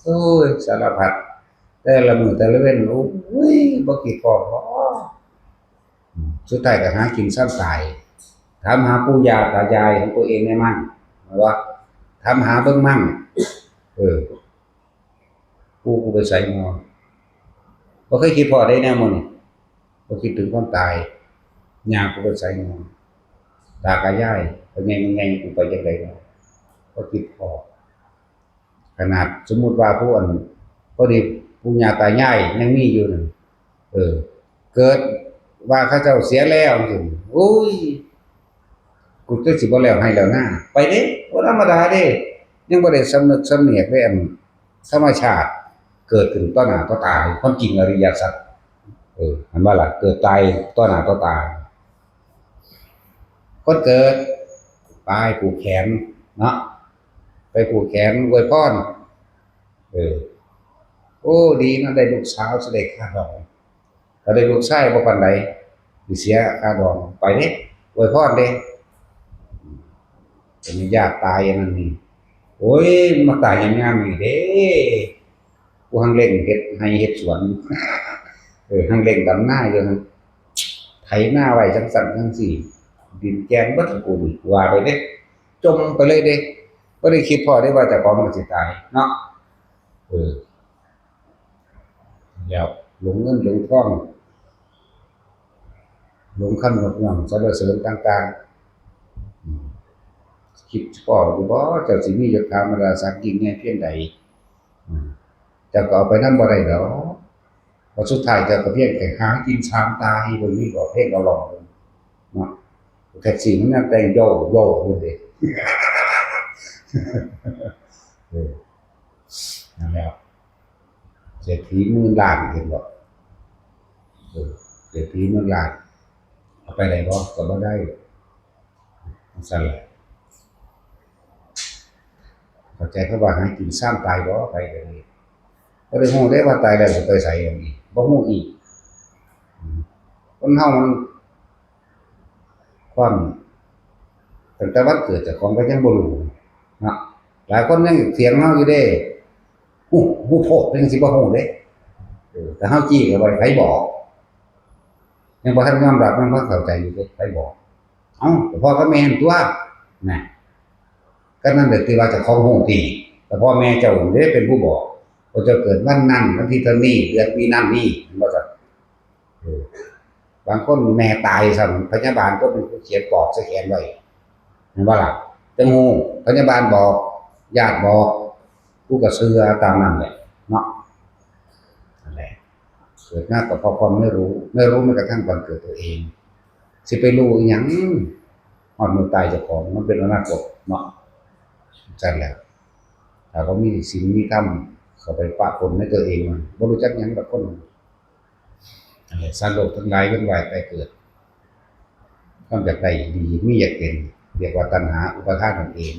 โอ้ย สารพัด แต่ละมื้อแต่ละเว็น โอ้ย บ่คิดพ้อบ่ สุดท้ายก็หากินซ้ำตาย ถามหาปู่ย่าตายายของตัวเองได้มั่ง ว่า ถามหาเบิ่งมั่ง เออ ปู่กูไปไสนอ บ่เคยคิดพอได้แนวมัน บ่คิดถึงความตาย ย่ากูไปไสนอ ตากับยาย เป็นไง เป็นไง กูไปจังไดนอ บ่คิดพอ ขนาดสมมุติว่าผู้อัน พอดีปู่ย่าตายายยังมีอยู่นั่น เออ เกิดว่าเขาเจ้าเสียแล้วจังซี้ โอ้ย กูจักสิบ่แล้วไฮ่แล้วนา ไปเด้ บ่ธรรมดาเด้ ยังบ่ได้สำนึกสำเนียกเลย อันธรรมชาติเกิดขึ้นต่อหน้าต่อตา ความจริงอริยสัจ เออ หันว่าล่ะ เกิดตายต่อหน้าต่อตา คนเกิด ไปผูกแขนเนาะ ไปผูกแขนอวยพร เออ โอ้ ดีเนาะ ได้ลูกสาวสิได้ค่าดอง ถ้าได้ลูกชายบ่ปานใด สิเสียค่าดอง ไปเด้ อวยพรเด้ เป็นญาติตายอันนั้นนี่ โอ้ย มาตายยามๆนี่เด้ กูหังเร่งเฮ็ดไฮ่เฮ็ดสวน เออ หังเร่งดำนาอยู่หั่น ไถนาไว้จังซั่นจังซี่ ดินแกนเบิดกูนี่ ว่าไปเด้ จ่มไปเลยเด้ บ่ได้คิดพ้อเด้ว่าเจ้าของมันสิตายเนาะ เออ แล้วหลงเงินหลงทอง หลงคำยกย่องสรรเสริญต่างๆ อืม คิดพ้ออยู่บ่ เจ้าสิมียศถาบรรดาศักดิ์ยิ่งใหญ่เพียงใด อืม เจ้าก็เอาไปนำบ่ได้ดอก เพราะสุดท้ายเจ้าก็เพียงแค่หากินสามตา ให้บ่มีบ่เพลงเอาร้องเนาะ แท็กซี่มันยังแต่งโยโย่อยู่เด้ เออ นั่นแหละ เศรษฐีหมื่นล้านเห็นบ่ เออ เศรษฐีหมื่นล้าน เอาไปได้บ่ ก็บ่ได้ จังซั่นแหละ เข้าใจคำว่าหากินซ้ำตายบ่ ไปก็ได้ บ่ได้ฮู้เด้ว่าตายแล้วสิไปไสอย่างนี้ บ่ฮู้อีก อืม คนเฮามัน ความ ตั้งแต่วันเกิดเจ้าของก็ยังบ่รู้เนาะ หลายคนยังเถียงเฮาอยู่เด้ ฮู้ ฮู้โพด เพิ่นสิบ่ฮู้เด้ เออ แต่เฮาจี้เข้าไป ไผบอก ยังบ่ทันยอมรับ ยังบ่เข้าใจอยู่เด้ ไผบอก เอ้า ก็พ่อกับแม่หั่นตั่ว นะ ก็นั่นแหละที่ว่าเจ้าของฮู้ติ ก็พ่อแม่เจ้าเด้เป็นผู้บอก ว่าเจ้าเกิดวันนั้น วันที่เท่านี้ เดือนปีนั้นนี้ เห็นบ่จ๊ะ เออ บางคนแม่ตายซ้ำ พยาบาลก็เป็นผู้เขียนปลอบใส่แขนไว้ เห็นบ่ล่ะ จั่งฮู้ พยาบาลบอก ญาติบอก กูก็เชื่อตามนั้นแหละ เนาะ นั่นแหละ เกิดมาก็เพราะความไม่รู้ ไม่รู้แม้กระทั่งวันเกิดตัวเอง สิไปรู้อิหยัง ฮอดมื้อตายเจ้าของ มันเป็นอนาคตเนาะ จั่งซั้นแหละ ถ้าบ่มีศีลมีธรรม เข้าไปปะปนในตัวเอง มันบ่รู้จักหยังดอกคน นั่นแหละ สัตว์โลกทั้งหลายเวียนว่ายตายเกิด ความอยากได้ดี มีอยากเป็น เรียกว่าตัณหาอุปาทานนั่นเอง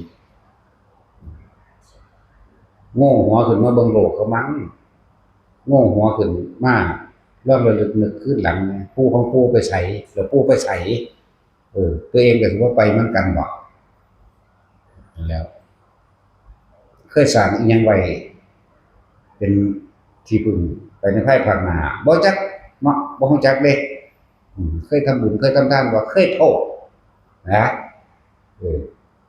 โง่หัวขึ้นมาเบิ่งโลกเขามั้ง โง่หัวขึ้นมา ลองระลึกนึกคืนหลังนะ ปู่ของปู่ไปไส แล้วปู่ไปไส เออ ตัวเองก็สิบ่ไปเหมือนกันบ่ แล้ว เคยสร้างอิหยังไว้ เป็นที่พึ่งไปในภายภาคหน้า บ่จักเนาะ บ่ฮู้จักเด้ อืม เคยทำบุญ เคยทำทานบ่ เคยโทษนะ เออ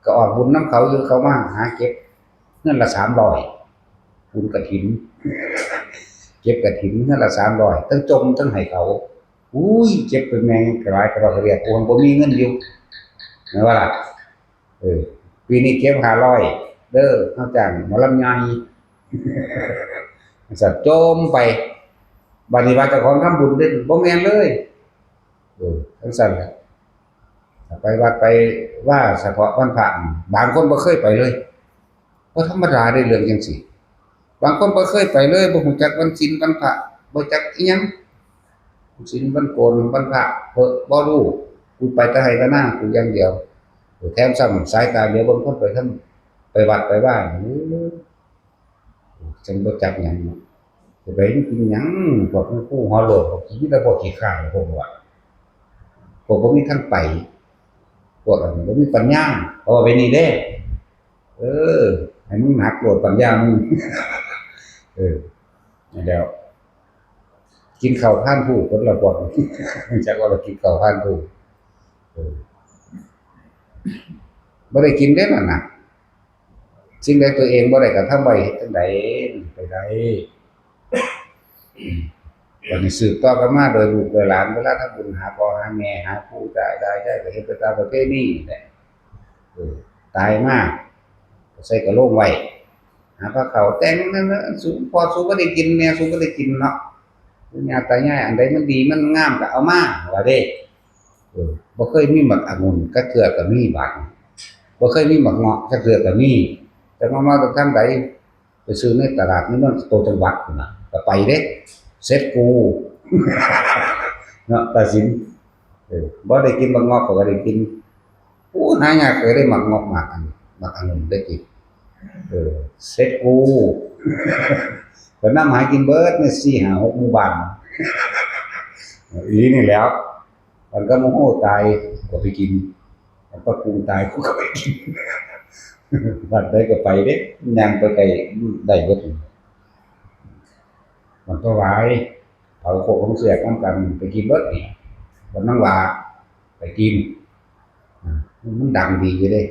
ก็ออกบุญนำเขาอยู่ เขามาหาเก็บเงินละสามร้อย บุญกฐิน เก็บกฐินเงินละสามร้อย ทั้งจ่มทั้งให้เขา อุ้ย เก็บไปแม่งกระไรกระดอกกระเดีย โอนบ่มีเงินอยู่ แม่นบ่ล่ะ เออ ปีนี้เก็บห้าร้อย เด้อ เฮาจ้างหมอลำใหญ่ จั่งซั้นจ่มไป บัดนี้ว่าเจ้าของทำบุญเด้ บ่แม่นเลย เออ จั่งซั้นแหละ ไปวัดไปวาเฉพาะวันพระ บางคนบ่เคยไปเลย บ่ธรรมดาเด้เรื่องจั่งซี้ บางคนบ่เคยไปเลย บ่ฮู้จักวันศีลวันพระ บ่จักอิหยัง ศีลวันโกนวันพระ เพิ่นบ่รู้ กูไปแต่ไฮ่แต่นากูอย่างเดียว แถมซ้ำสายตาเหลียวเบิ่งคนไปทำ ไปวัดไปวา โอ้ จั่งบ่จักหยังเนาะ จะไปกินหยัง พวกผู้หัวโลก พวกขี้ มีแต่พวกขี้ข้าน พวกว่า พวกบ่มีทางไป พวกอันบ่มีปัญญา เขาว่าไปนี่เด้ เออ ให้มึงหนักโลดปัญญามึง เออ นั่นแหล้ว กินข้าวพานผู้คนละพวก จักว่าเรากินข้าวพานผู้ เออ บ่ได้กินเด้อนั่นน่ะ สิ่งใดตัวเองบ่ได้กระทำไว้ เฮ็ดจั่งใดไปได้ บัดนี้สืบต่อกันมาโดยลูกโดยหลาน เวลาทำบุญหาพ่อหาแม่ หาปู่ตายายยายก็เฮ็ดไปตามประเพณีนี่แหละ เออ ตายมาก็ใส่กระโหลกไว้ หาพระเขาแต่งนั่นนะ สูงพอสูงก็ได้กิน แม่สูงก็ได้กินเนาะ ปู่ย่าตายาย อันใดมันดีมันงามก็เอามา ว่าเด้ เออ บ่เคยมีหมากองุ่นจักเทื่อก็มีบาดนี้ บ่เคยมีหมากเงาะจักเทื่อก็มี แต่มา มาจากทางใด ไปซื้อในตลาดในเมืองโตจังหวัดพู้นน่ะ ก็ไปเด้ เสร็จกู เนาะ ตัดสิน เออ บ่ได้กินหมากเงาะ ข้อยก็ได้กิน โอ้ หายาก ข้อยได้หมากเงาะ หมากอัน หมากองุ่นได้กิน เออ เสร็จกู ก็นำหากินเบิดในสี่ห้าหกหมู่บ้าน อีนี่แหล้ว มันก็โมโหตาย ก็ไปกิน มันก็ปรุงตาย กูก็ไปกิน บ้านใดก็ไปเด้ ย่างไปไกลได้เบิด มันก็หลาย เผาโคกของเสียกนำกัน ไปกินเบิดนี่ ก็นั่งว่า ไปกิน อ่า มันดังดีอยู่เด้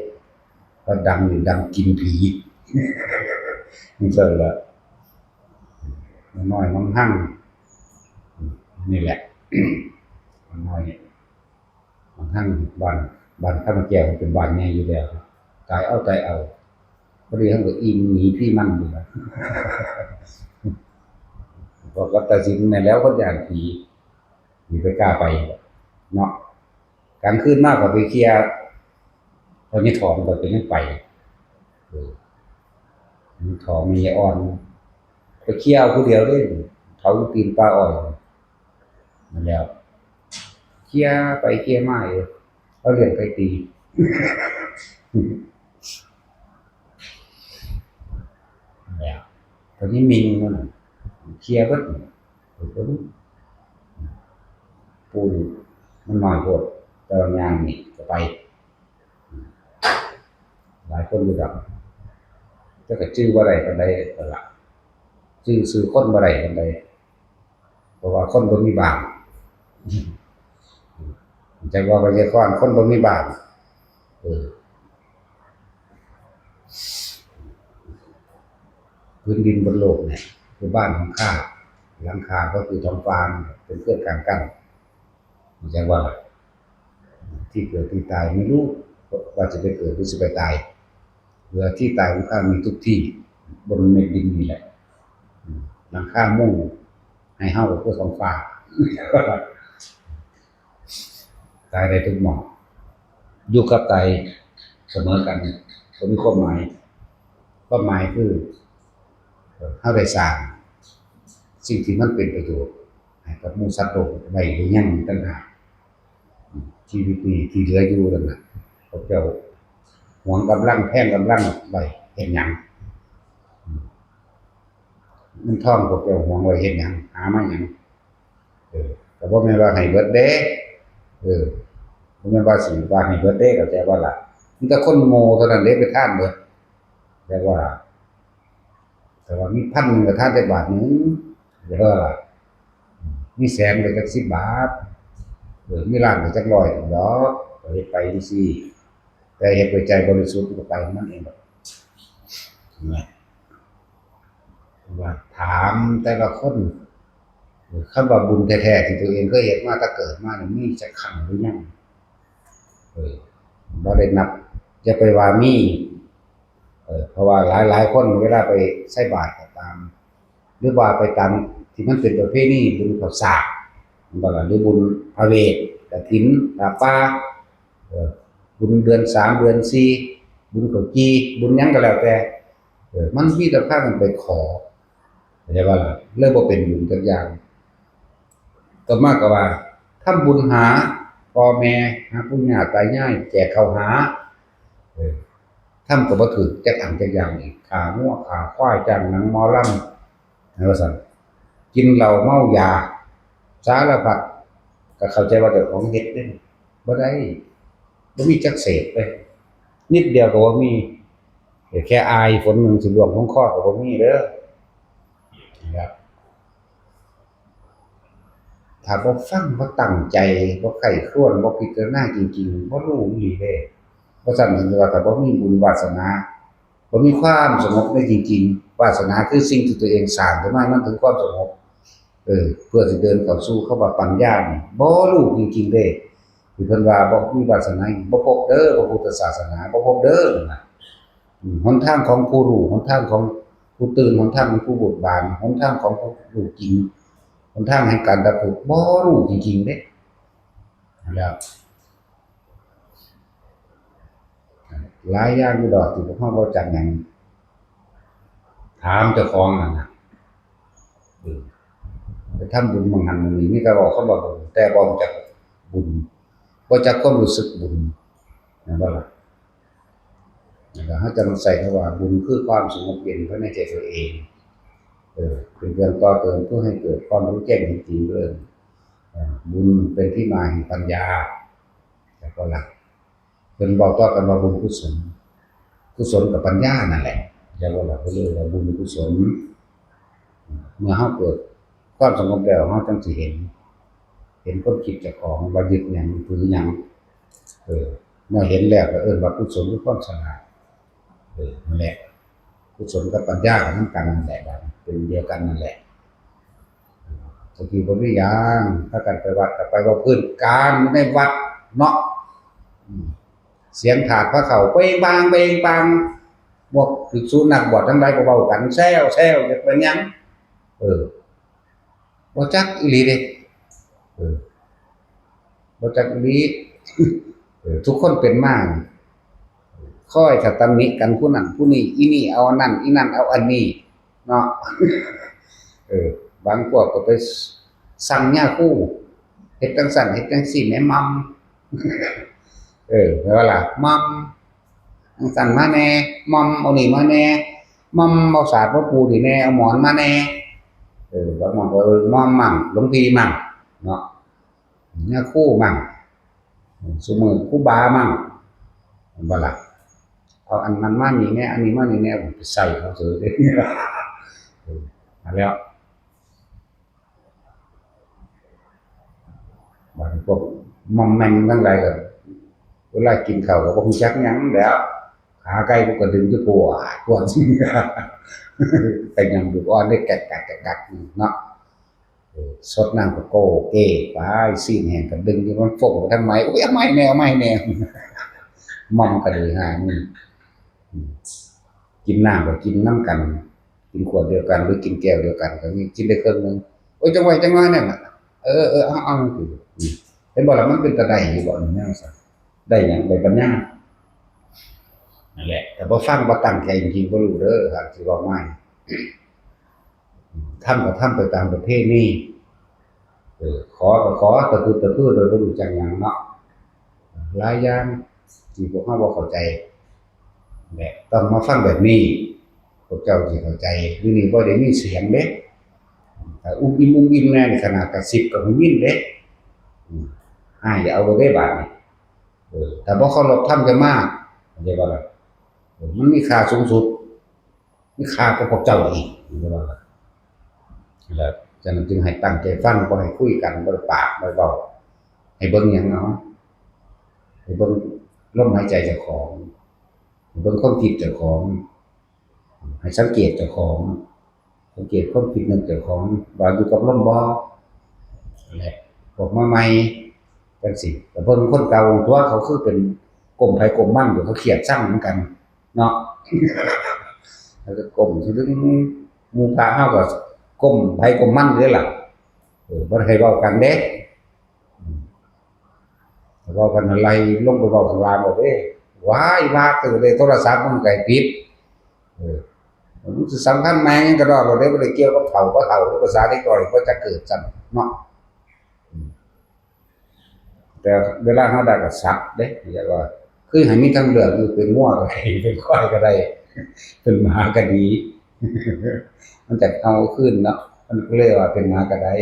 ก็ดังนี่ดังกินผี มันซั่นละ น้อยมังหั่ง นี่แหละ น้อยมังหั่ง บ้าน บ้านคำแก้วมันเป็นบ้านใหญ่อยู่แล้ว ตายเอา ตายเอา พอดีเฮาก็อิ่มหนีผีมันอยู่ล่ะ พอก็ตัดสินแม่นแล้ว คนย้านผี สิไปกล้าไปเนาะ กลางคืนมาก็ไปเคลียร์ พอนี่ถองก็เป็นยังไป เออ นี่ถองมีอ่อน ไปเคลียร์เอาผู้เดียวเด้ เขาอยู่ตีนป่าอ้อย นั่นแหล้ว เคลียร์ไปเคลียร์มาอยู่ เอาเหรียญไปตี แล้วตอนนี้มิงมันน่ะ เคลียร์เบิด ปูนมันน้อยโพด แต่ว่ายางนี่ก็ไป หลายคนอยู่ดอก แต่ก็จื่อบ่ได้ปานใดนั่นล่ะ จื่อชื่อคนบ่ได้ปานใด เพราะว่าคนบ่มีบ้าน จักว่าประชากรคนบ่มีบ้าน เออ พื้นดินบนโลกเนี่ย คือบ้านของข้า หลังคาก็คือท้องฟ้า เป็นเครื่องกลางกั้น จักว่า ที่เกิดที่ตายไม่รู้ ว่าจะไปเกิดหรือจะไปตาย เหลือที่ตายของข้ามีทุกที่ บนแผ่นดินนี่แหละ อืม หลังคามุงให้เฮาก็คือท้องฟ้า ตายได้ทุกหม่อง อยู่กับตายเสมอกัน บ่มีความหมาย ความหมายคือ เอ่อ เฮาได้สร้างสิ่งที่มันเป็นประโยชน์ให้กับหมู่สัตว์โลกไว้หรือยังต่างหาก อืม ชีวิตนี้ที่เหลืออยู่นั่นน่ะ พวกเจ้าหวงกำลัง แพงกำลังไว้เฮ็ดหยัง อืม เงินทองพวกเจ้าหวงไว้เฮ็ดหยัง หามาหยัง เออ ก็บ่แม่นว่าให้เบิดเด้ เออ บ่แม่นว่าสิว่าให้เบิดเด้ เข้าใจบ่ล่ะ มีแต่คนโง่เท่านั้นเด้ไปทานเบิด แต่ว่า แต่ว่ามีพันหนึ่งก็ทานได้บาทหนึ่ง เด้อล่ะ มีแสนก็จักสิบบาท เออ มีล้านก็จักร้อยดอก ก็เฮ็ดไปจั่งซี้ แต่เฮ็ดด้วยใจบริสุทธิ์ก็ไปของมันเองดอก นะ ว่าถามแต่ละคน คำว่าบุญแท้ๆที่ตัวเองเคยเฮ็ดมาตั้งเกิดมานี่มีจักครั้งหรือยัง เออ บ่ได้นับ อย่าไปว่ามี เออ เพราะว่าหลายๆคนเวลาไปใส่บาตรก็ตาม หรือว่าไปตามที่มันเป็นประเพณีบุญข้าวสาก แม่นบ่ล่ะ หรือบุญพระเวท กฐิน ผ้าป่า เออ บุญเดือนสาม เดือนสี่ บุญข้าวจี่ บุญหยังก็แล้วแต่ เออ มันมีแต่พากันไปขอ เข้าใจบ่ล่ะ เลยบ่เป็นบุญจักอย่าง ต่อมาก็ว่า ทำบุญหาพ่อแม่ หาปู่ย่าตายาย แจกข้าวหา เออ ทำก็บ่ถืกจักอันจักอย่างอีก ฆ่างัวฆ่าควาย จ้างหนังหมอลำ นั่นว่าซั่น กินเหล้าเมายา สารพัด ก็เข้าใจว่าเจ้าของเฮ็ดเด้ บ่ได้ บ่มีจักเศษเลย นิดเดียวก็บ่มี แค่อายฝนหนึ่งสิล่วงลงคอก็บ่มีเด้อ นะครับ ถ้าบ่ฟัง บ่ตั้งใจ บ่ใคร่ครวญ บ่พิจารณาจริงๆ บ่รู้อีหลีเด้ เพราะฉะนั้นถึงว่าถ้าบ่มีบุญวาสนา บ่มีความสงบในจริงๆ วาสนาคือสิ่งที่ตัวเองสร้างขึ้นมา มันถึงความสงบ เออ เพื่อสิเดินเข้าสู่คำว่าปัญญานี่ บ่รู้จริงๆ เด้ ที่เพิ่นว่าบ่มีวาสนา บ่พบเด้อ พระพุทธศาสนา บ่พบเด้อนะ อืม หนทางของผู้รู้ หนทางของผู้ตื่น หนทางของผู้เบิกบาน หนทางของผู้รู้จริง หนทางแห่งการดับทุกข์ บ่รู้จริงๆ เด้ แล้ว หลายอย่างอยู่ดอกที่พวกเราบ่จักหยัง ถามเจ้าของนั่นนะ เออ ไปทำบุญหม่องหั้นหม่องนี้ มีแต่เว้าคำว่าบุญ แต่บ่รู้จักบุญ บ่จักความรู้สึกบุญ แม่นบ่ล่ะ? แล้วก็เราจะมาใส่คำว่าบุญคือความสงบเย็นภายในใจตัวเอง เออ เป็นเครื่องต่อเติมเพื่อให้เกิดความรู้แจ้งเห็นจริงเรื่อง เอ่อ บุญเป็นที่มาแห่งปัญญา แล้วก็หลัก เพิ่นบอกต่อกันว่าบุญกุศล กุศลกับปัญญานั่นแหละ แล้วก็หลักเพิ่นเรียกว่าบุญกุศล เมื่อเราเกิดความสงบแล้ว เราจั่งสิเห็น เห็นความคิดเจ้าของว่ายึดหยังถือหยัง เออ เมื่อเห็นแล้วก็เอิ้นว่ากุศลคือความฉลาด เออ นั่นแหละ กุศลกับปัญญาก็นำกันนั่นแหละ เป็นเดียวกันนั่นแหละ ตะกี้บ่มีหยัง พากันไปวัดก็ไปเว้าพื้นการอยู่ในวัดเนาะ อืม เสียงถาดพระเข้าเปงปาง เปงปาง พวกภิกษุนักบวชทั้งหลายก็เว้ากัน แซว แซว จักเป็นหยัง เออ บ่จักอีหลีเด้ เออ บ่จักอีหลี เออ ทุกคนเป็นมา คอยถ้าตำหนิกันผู้นั้นผู้นี้ อีนี่เอาอันนั้น อีนั่นเอาอันนี้ เนาะ เออ บางพวกก็ไปสั่งยาคู เฮ็ดจั่งซั้น เฮ็ดจั่งซี้แหม มัม เออ แม่นบ่ล่ะ มัม จั่งซั้นมาแหน่ มัมเอานี่มาแหน่ มัมเอาสาดมาปูนี่แหน่ เอาหมอนมาแหน่ เออ บางหม่องก็ เออ มัมมั่ง หลวงพี่มั่ง เนาะ ยาคูมั่ง ซุมื้อครูบามั่ง แม่นบ่ล่ะ เอาอันนั้นมานี่แหน่ อันนี้มานี่แหน่ ไปใส่เขาเฉยเด้ เออ นั่นแหละ บาดนี้พวกมอมแมมทั้งหลายก็ เวลากินข้าวก็บ่รู้จักหยังแล้ว ขาไก่กูก็ดึงอยู่ ปวด ปวด แต่ยังดูอ่อนได้ แกะๆๆๆ เนาะ เออ สดน้ำก็โก้เก้ไป ซี้นแห้งก็ดึงอยู่ มันฟงไปทางไหน โอ้ย เอาใหม่แหน่ เอาใหม่แหน่ มอมก็ดีหานี่ อืม กินน้ำก็กินนำกัน กินขวดเดียวกันหรือกินแก้วเดียวกันก็มี กินได้ครึ่งหนึ่ง โอ้ย จั่งไว้จั่งน้อยนั่นน่ะ เออ เออ เอา เอา อืม เห็นบ่ล่ะ มันเป็นตาได้อยู่บ่ นี่แนวซั่น ได้หยัง ได้ปัญญา นั่นแหละ แต่บ่ฟัง บ่ตั้งใจจริงๆ บ่รู้เด้อ หากสิเว้ามา ทำก็ทำไปตามประเพณี เออ ขอก็ขอ ตะพึดตะพือ โดยบ่รู้จักหยังเนาะ หลายอย่างที่พวกเราบ่เข้าใจ แหละ ต้องมาฟังแบบนี้ พวกเจ้าสิเข้าใจ อยู่นี่บ่ได้มีเสียงเด้ ถ้าอุ้มอิ่มอุ้มอิ่มแน่นี่ ขนาดกระซิบก็หูยินเด้ อืม อ้ายอย่าเอาบ่ได้บาดนี่ เออ ถ้าบ่เคารพธรรมจะมา เข้าใจบ่ล่ะ เออ มันมีค่าสูงสุด มีค่ากว่าพวกเจ้าอีก เข้าใจบ่ล่ะ แล้วฉะนั้นจึงให้ตั้งใจฟัง บ่ให้คุยกัน บ่ได้ปาก บ่ได้เว้า ให้เบิ่งหยังเนาะ ให้เบิ่งลมหายใจเจ้าของ ให้เบิ่งความคิดเจ้าของ ให้สังเกตเจ้าของ สังเกตความคิดนึกเจ้าของ ว่าอยู่กับลมบ่ นั่นแหละ พวกมาใหม่จั่งซี้ แต่เบิ่งคนเก่าตัว เขาคือเป็นก้มไผก้มมันอยู่ เขาเครียดซังเหมือนกันเนาะ แล้วก็ก้มถึงหมู่พระเฮาก็ก้มไผก้มมันอยู่เด้ล่ะ เออ บ่ได้ให้เว้ากันเด้ อืม เว้ากันอะไร ลงไปเว้าข้างล่างเอาเด้ ว้าย ว่าตื่นเลย โทรศัพท์มันก็ให้ปิด เออ มันสิสำคัญแม่งหยังกะดอก บ่ได้ บ่ได้เกี่ยวกับเฒ่าบ่เฒ่า ภาษาเด็กน้อยบ่จักเกิดซ้ำเนาะ อืม แต่เวลาเฮาได้ก็สักเด้ เรียกว่า คือให้มีทางเลือกอยู่ เป็นงัวก็ได้ เป็นควายก็ได้ เป็นหมาก็ดี มันจะเอาคืนเนาะ มันก็เลยว่าเป็นหมาก็ได้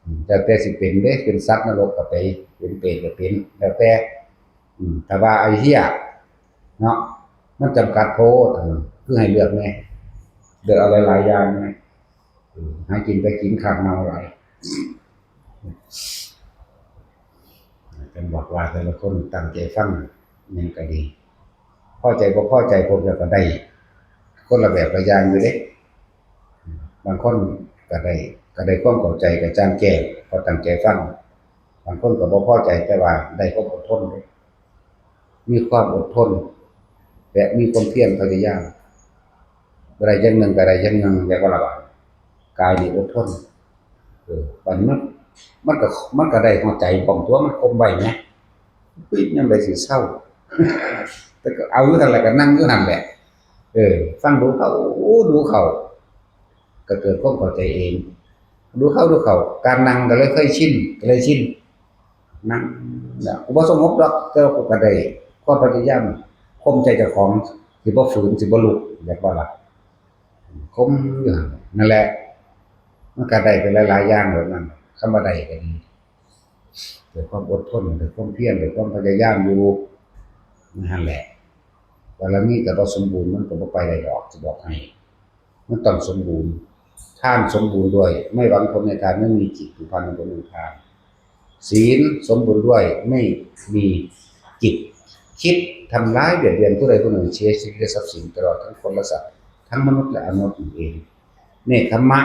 อืม แล้วแต่สิเป็นเด้ เป็นสัตว์นรกก็ไป เป็นเปรตก็เป็น แล้วแต่ อืม ถ้าว่าไอ้เหี้ยเนาะ มันจำกัดโพด อืม คือให้เลือกแหน่ เลือกเอาหลายๆอย่างแหน่ อืม หากินไปกินข้างเมาหลาย เพิ่นบอกว่าแต่ละคนตั้งใจฟังหยังก็ดี พอใจบ่พอใจพวกเดียวก็ได้ คนละแบบละอย่างอยู่เด้ บางคนก็ได้ ก็ได้ความเข้าใจก็จ้างแก้ พอตั้งใจฟัง บางคนก็บ่พอใจแต่ว่าได้ความอดทนเด้ มีความอดทน และมีความเพียรพยายาม บ่ได้อย่างหนึ่งก็ได้อย่างหนึ่ง แล้วก็ระวัง กายนี่อดทน เออ บัดนี้มัน มันก็ มันก็ได้หัวใจพร้อมตัว มันข่มไว้แหม เฮ้ย ยามใดสิเซา แต่ก็เอาอยู่นั่นแหละ ก็นั่งอยู่นั่นแหละ เออ ฟังดูเข้า ดูเข้า ก็เกิดความเข้าใจเอง ดูเข้า ดูเข้า การนั่งก็เลยเคยชิน ก็เลยชิน นั่ง เนี่ย กูบ่สงบดอก แต่ว่ากูก็ได้ความพยายาม ข่มใจเจ้าของ สิบ่ฝืน สิบ่ลุก แบบว่าล่ะ ข่มอยู่หั่น นั่นแหละ มันก็ได้เป็นหลายๆอย่างแบบนั้น คำว่าได้ก็ดี ด้วยความอดทน ด้วยความเพียร ด้วยความพยายามอยู่ นั่นแหละ บารมีก็บ่สมบูรณ์ มันก็บ่ไปได้ดอก สิบอกให้ มันต้องสมบูรณ์ ทานสมบูรณ์ด้วย ไม่หวังผลในทาน ไม่มีจิตผูกพันในผลในทาน ศีลสมบูรณ์ด้วย ไม่มีจิตคิดทำร้ายเบียดเบียนผู้ใดผู้หนึ่ง เสียชีวิตและทรัพย์สิน ตลอดทั้งคนและสัตว์ ทั้งมนุษย์และอมนุษย์นั่นเอง เนกขัมมะ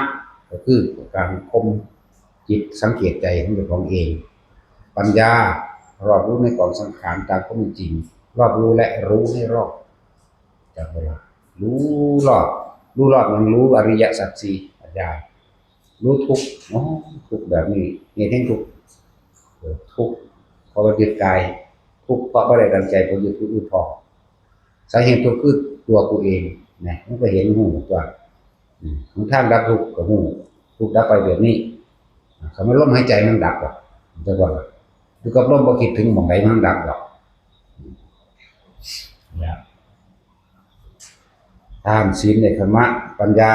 ก็คือการข่มจิต สังเกตใจของเจ้าของเอง ปัญญา รอบรู้ในกองสังขารตามความเป็นจริง รอบรู้และรู้ให้รอบ จากเวลา รู้รอบ รู้รอบหยัง รู้อริยสัจสี่ ปัญญา รู้ทุกข์ อ๋อ ทุกข์แบบนี้ เหตุแห่งทุกข์ เออ ทุกข์เพราะว่ายึดกาย ทุกข์เพราะบ่ได้ดังใจ เพราะยึดผู้อื่นพ้อง สาเหตุทุกข์คือตัวกูเองนะ มันก็เห็นฮู้ตัว อืม หนทางดับทุกข์ก็ฮู้ ทุกข์ดับไปแบบนี้ คำว่าลมหายใจมันดับหรอก แต่ว่าอยู่กับลม บ่คิดถึงหม่องใด มันดับหรอก เนี่ย ทาน ศีล เนกขัมมะ ปัญญา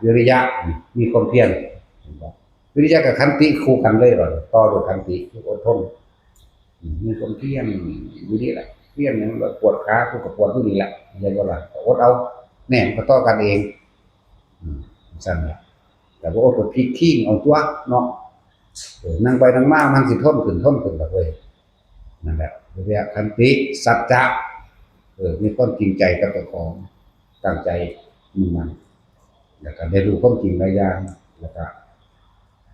วิริยะ มีความเพียร วิริยะกับขันติคู่กันเลย ต่อด้วยขันติ คืออดทน มีความเพียร อยู่นี่แหละ เพียรหยัง ปวดขา กูก็ปวดอยู่นี่แหละ เรียกว่าล่ะ ก็อดเอา แน่ มันก็ต่อกันเอง อืม ซั่นล่ะ แต่ว่าอดก็พลิกคิงเอาตัวเนาะ เออ นั่งไปนั่งมา มันสิทนขึ้น ทนขึ้นล่ะเว้ย นั่นแหละ วิริยะ ขันติ สัจจะ เออ มีความจริงใจกับเจ้าของ ตั้งใจมุ่งมั่น แล้วก็ได้รู้ความจริงหลายอย่าง แล้วก็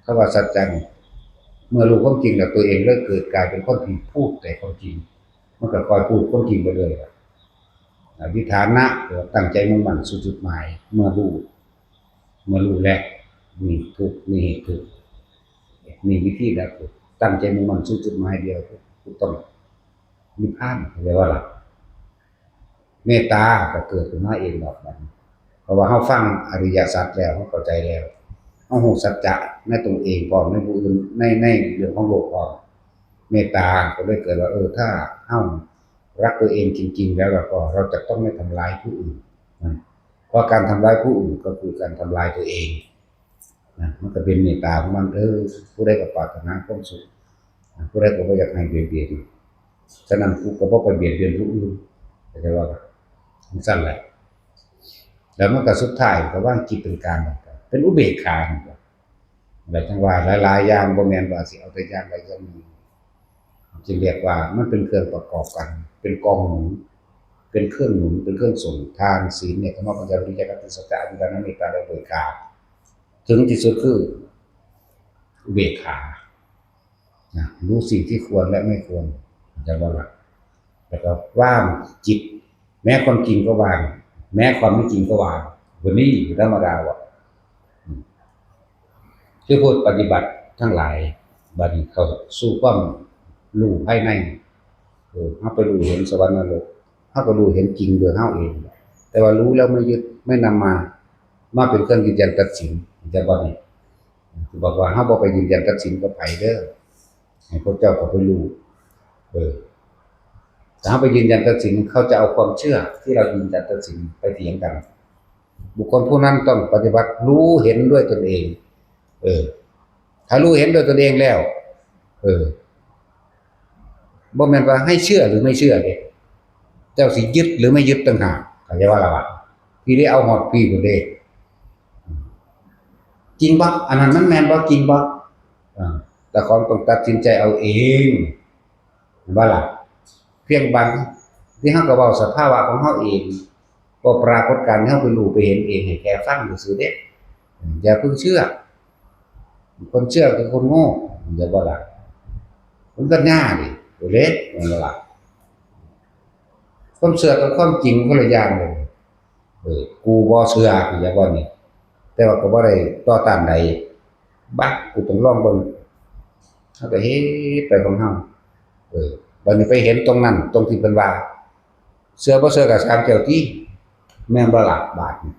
คำว่าสัจจะนี่ เมื่อรู้ความจริงแล้ว ตัวเองเลยเกิดกลายเป็นคนที่พูดแต่ความจริง มันก็คอยพูดความจริงไปเรื่อยล่ะ อธิฐานะ ก็ตั้งใจมุ่งมั่นสู่จุดหมาย เมื่อรู้ เมื่อรู้แล้ว มีทุกข์ มีเหตุทุกข์ มีวิธีดับทุกข์ ตั้งใจมุ่งมั่นสู่จุดหมายเดียว ถูกต้อง นิพพาน เรียกว่าหลัก เมตตาก็เกิดขึ้นมาเองดอกบัดนี้ เพราะว่าเราฟังอริยสัจแล้ว เราเข้าใจแล้ว เรารู้สัจจะในตัวเองพร้อม ในผู้อื่น ใน ในเรื่องของโลกพร้อม เมตตาก็เลยเกิดว่า เออ ถ้าเรารักตัวเองจริงๆ แล้ว เราก็ เราจะต้องไม่ทำร้ายผู้อื่นนะ เพราะการทำร้ายผู้อื่นก็คือการทำลายตัวเองนะ มันก็เป็นเมตตาของมัน เออ ผู้ใดก็ปรารถนาความสุข ผู้ใดก็บ่อยากให้เบียดเบียน ฉะนั้นกูก็บ่ไปเบียดเบียนผู้อื่น เข้าใจว่า มันสั้นแหละ แล้วมันก็สุดท้ายก็วางจิตเป็นกลาง เป็นอุเบกขา แล้วจังว่าหลายๆอย่าง บ่แม่นว่าสิเอาแต่อย่างใดอย่างหนึ่ง จึงเรียกว่ามันเป็นเครื่องประกอบกัน เป็นกองหนุน เป็นเครื่องหนุน เป็นเครื่องส่ง ทาน ศีล เนกขัมมะ ปัญญา วิริยะ ขันติ สัจจะ อธิฐานะ เมตตา และอุเบกขา ถึงที่สุดคืออุเบกขา นะ รู้สิ่งที่ควรและไม่ควร จะว่าหลัก แล้วก็วางจิต แม้ความจริงก็วาง แม้ความไม่จริงก็วาง วันนี้อยู่ธรรมดาว่ะ อืม คือผู้ปฏิบัติทั้งหลาย บัดนี้เข้าสู่ความรู้ภายใน เออ เราไปรู้เห็นสวรรค์นรก เราก็รู้เห็นจริงโดยเราเอง แต่ว่ารู้แล้วไม่ยึด ไม่นำมา มาเป็นเครื่องยืนยันตัดสิน จะบ่นี่ บอกว่าเราบ่ไปยืนยันตัดสินกับไผเด้อ ให้พวกเจ้าก็ไปรู้ เออ ถ้าเราไปยืนยันตัดสิน เขาจะเอาความเชื่อที่เรายืนยันตัดสินไปเถียงกัน บุคคลผู้นั้นต้องปฏิบัติรู้เห็นด้วยตนเอง เออ ถ้ารู้เห็นด้วยตนเองแล้ว เออ บ่แม่นว่าให้เชื่อหรือไม่เชื่อเด้ เจ้าสิยึดหรือไม่ยึดต่างหาก เข้าใจว่าล่ะวะ พี่ได้เอาฮอดพี่พุ้นเด้ จริงบ่ อันนั้นมันแม่นบ่ จริงบ่ อ่า เจ้าของต้องตัดสินใจเอาเอง เห็นบ่ล่ะ เพียงบางที่เฮาก็เว้าสภาวะของเฮาเอง เว้าปรากฏการณ์ที่เฮาไปรู้ไปเห็นเองให้แก่ฟังซื่อๆเด้ อย่าเพิ่งเชื่อ คนเชื่อคือคนโง่ อย่าบ่ล่ะ คนปัญญาดิ ตัวเล็ก นั่นล่ะ ความเชื่อกับความจริงคนละอย่างเลย เออ กูบ่เชื่อ อย่าบ่นี่ แต่ว่าก็บ่ได้ต่อต้านใด บัก กูต้องลองเบิ่ง เฮาก็เฮ็ดไปของเฮา เออ บัดนี้ไปเห็นตรงนั้น ตรงที่เพิ่นว่า เชื่อบ่เชื่อก็ช่างเจ้าติ แม่นบ่ล่ะ บาดนี้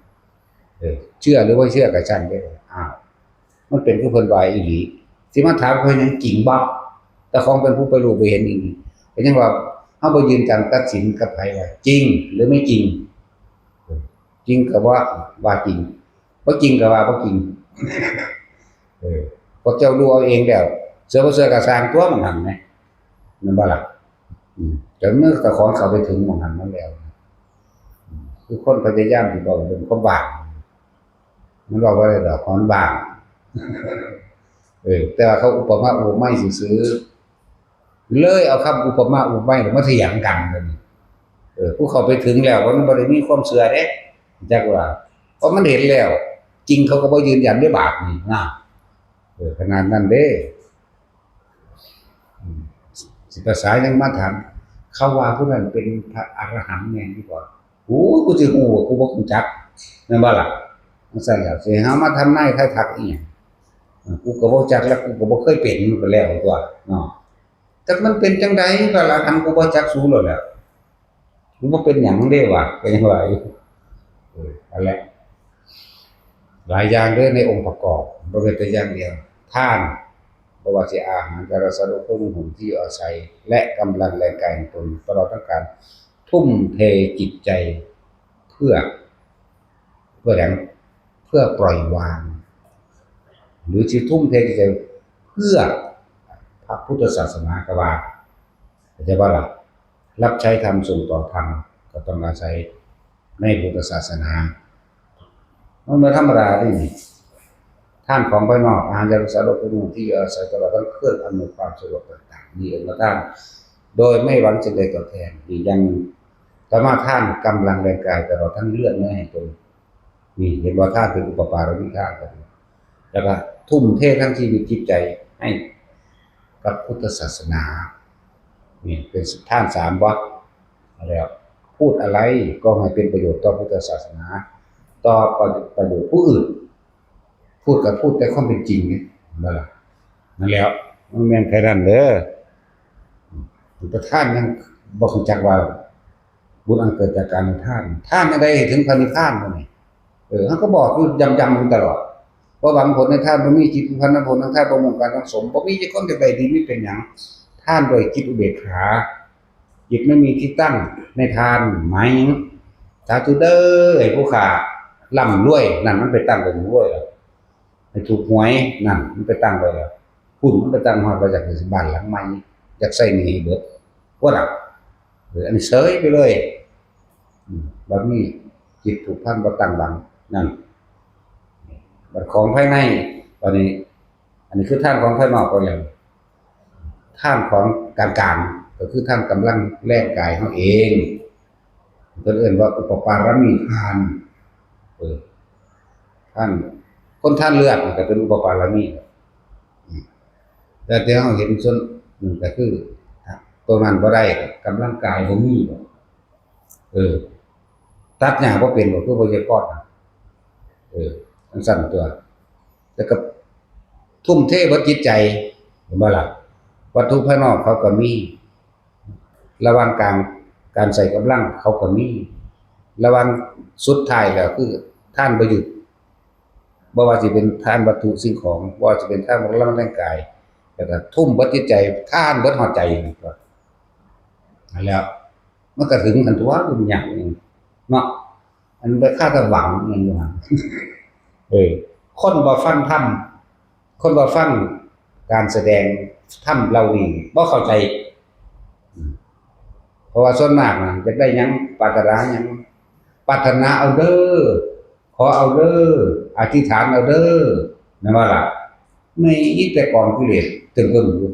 เออ เชื่อหรือบ่เชื่อก็ช่างเด้อ อ้าว มันเป็นคือเพิ่นว่าอีหลี สิมาถามข้อยหยังจริงบ่ แต่ของเป็นผู้ไปรู้ไปเห็นอีหลี ก็ยังว่า เฮาบ่ยืนการตัดสินกับไผว่าจริงหรือไม่จริง เออ จริงก็ว่า ว่าจริง บ่จริงก็ว่าบ่จริง เออ พวกเจ้ารู้เอาเองแล้ว เชื่อบ่เชื่อก็ช่างตั๊ว หม่องหั้นแหม แม่นบ่ล่ะ อืม แต่เมื่อเจ้าของเข้าไปถึงหม่องหั้นมาแล้ว อืม คือคนพยายามสิเว้าเรื่องความว่าง มันเว้าบ่ได้ดอก ของมันว่าง เออ แต่ว่าเขาอุปมาอุปไมยซื่อๆ เลยเอาคำอุปมาอุปไมยมาเถียงกันเลย เออ ผู้เข้าไปถึงแล้ว มันบ่ได้มีความเชื่อเด้ จักว่า เพราะมันเห็นแล้ว จริงเขาก็บ่ยืนยันได้บาดนี้นะ เออ ขนาดนั้นเด้ อืม สิภาษายังมาถาม เขาว่าผู้นั้นเป็นพระอรหันต์แม่นอยู่บ่ โอ้ย กูสิฮู้ว่ากูบ่รู้จัก แม่นบ่ล่ะ จั่งซั้นแล้ว สิหามาทำนายทายทักอีหยัง เออ กูก็บ่รู้จัก แล้วกูก็บ่เคยเป็น มันก็แล้วตั๊วเนาะ จักมันเป็นจั่งใด พระอรหันต์ กูบ่จักสูแล้วแหละ กูบ่เป็นหยังเด้วะ ก็ยังว่าอยู่ เออ นั่นแหละ หลายอย่างเด้อในองค์ประกอบ บ่แม่นแต่อย่างเดียว ทาน บ่ว่าสิอาหาร การสะดวกเครื่องนุ่งห่มที่อยู่อาศัย และกำลังแรงกายของตน ตลอดทั้งการทุ่มเทจิตใจ เพื่อ เพื่อหยัง เพื่อปล่อยวาง หรือสิทุ่มเทจิตใจเพื่อพระพุทธศาสนาก็ว่า เข้าใจบ่ล่ะ รับใช้ธรรม ส่งต่อธรรม ก็ต้องอาศัยในพุทธศาสนา มันบ่ธรรมดาเด้นี่ ทานของภายนอก อาหาร ยารักษาโรค เครื่องนุ่งที่อยู่อาศัย ตลอดทั้งเครื่องอำนวยความสะดวกต่างๆ นี่เอิ้นว่าทาน โดยไม่หวังสิ่งใดตอบแทน อีกอย่างหนึ่ง ต่อมาทานกำลังแรงกาย ตลอดทั้งเลือดเนื้อแห่งตน นี่เห็นว่าทานเป็นอุปปารมีทาน แล้วก็ทุ่มเททั้งชีวิตจิตใจให้กับพุทธศาสนา นี่เป็นทานสามวรรค แล้วพูดอะไรก็ให้เป็นประโยชน์ต่อพุทธศาสนา ต่อประโยชน์ผู้อื่น พูดกับพูดแต่ความเป็นจริงเนี่ย นั่นแหละ นั่นแหละ มันแม่นแค่นั้นเด้อ ประธานยังบ่รู้จักว่า บุญอันเกิดจากการให้ทาน ทานจั่งใดให้ถึงพระนิพพานบ่นี่ เออ เฮาก็บอกอยู่ย้ำๆมันตลอด บ่หวังผลในทาน บ่มีจิตผูกพันในผลทางทาน บ่มุ่งการสังสม บ่มีจิตความอยากได้ดี มีเป็นหยัง ทานด้วยจิตอุเบกขา จิตไม่มีที่ตั้งในทาน หมายหยัง สาธุเด้อ ให้ผู้ข้าร่ำรวย นั่นมันไปตั้งไว้รวยแล้ว ให้ถูกหวย นั่นมันไปตั้งไว้แล้ว หุ้นมันไปตั้งฮอดว่าอยากได้บ้านหลังใหม่ อยากใช้หนี้ให้เบิด ว่าล่ะ เออ อันนี้เสยไปเลย อืม บัดนี้จิตผูกพันบ่ตั้งหวัง นั่น บัดของภายใน บัดนี้ อันนี้คือทานของภายนอกก็อย่าง ทานของกลางๆ ก็คือทานกำลังแรงกายเฮาเอง เพิ่นเอิ้นว่าอุปปารมีทาน เออ ทาน คนทานเลือดนี่ก็เป็นอุปปารมี อืม แต่ที่เฮาเห็นส่วนหนึ่งก็คือ ตรงนั้นบ่ได้ กำลังกายบ่มี เออ ตัดหญ้าบ่เป็นบ่ คือบ่ใช่ก้อนน่ะ เออ จั่งซั้นตั๊ว แล้วก็ทุ่มเทเบิดจิตใจ เห็นบ่ล่ะ วัตถุภายนอกเขาก็มี ระหว่างกลาง การใส่กำลังเขาก็มี ระหว่างสุดท้ายแล้วคือทานบ่หยุด บ่ว่าสิเป็นทานวัตถุสิ่งของ บ่ว่าสิเป็นทานกำลังแรงกาย แล้วก็ทุ่มเบิดจิตใจ ทานเบิดหัวใจ นั่นแหละ มันก็ถึงขั้นตั๊ว มันยากเองเนาะ อันไปคาดหวังอิหยังอยู่หั่น เออ คนบ่ฟังธรรม คนบ่ฟังการแสดงธรรมเหล่านี้บ่เข้าใจ อืม เพราะว่าส่วนมากน่ะ อยากได้หยัง ปรารถนาหยัง ปรารถนาเอาเด้อ ขอเอาเด้อ อธิษฐานเอาเด้อ แม่นบ่ล่ะ มีแต่กองกิเลสเต็มไปหมดอยู่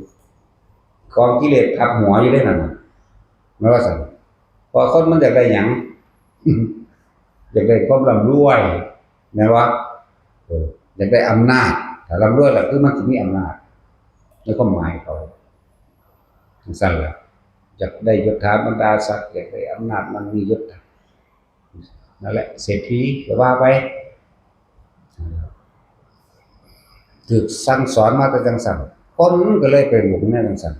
กองกิเลสทับหัวอยู่ได้นั่นน่ะ แม่นว่าซั่น เพราะคนมันอยากได้หยัง อยากได้ความร่ำรวย แม่นว่า เออ อยากได้อำนาจ ถ้าร่ำรวยแล้วคือมันสิมีอำนาจ ในความหมายเขา จั่งซั่นล่ะ อยากได้ยศถาบรรดาศักดิ์ อยากได้อำนาจมั่งมียศ นั่นแหละ เศรษฐีก็ว่าไป ถูกสั่งสอนมาแต่จั่งซั่น คนก็เลยไปหลงในจั่งซั่น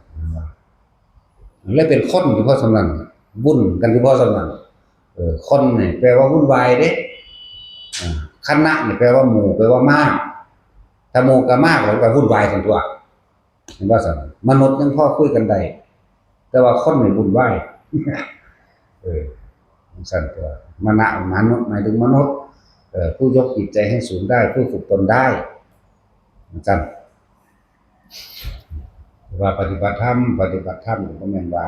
เลยเป็นคนอยู่เพราะส่ำนั้น วุ่นกันอยู่เพราะส่ำนั้น เออ คนนี่แปลว่าวุ่นวายเด้ อ่า คณะนี่แปลว่าหมู่ แปลว่ามาก ถ้าหมู่กับมากแล้วก็วุ่นวายกันตั๊ว เห็นบ่ซั่น มนุษย์ยังพอคุยกันได้ แต่ว่าคนนี่วุ่นวาย เออ จั่งซั่นตั๊ว มณะ มนุษย์ หมายถึงมนุษย์ เอ่อ ผู้ยกจิตใจให้สูงได้ ผู้ฝึกตนได้ จั่งซั่น ว่าปฏิบัติธรรม ปฏิบัติธรรมก็บ่แม่นว่า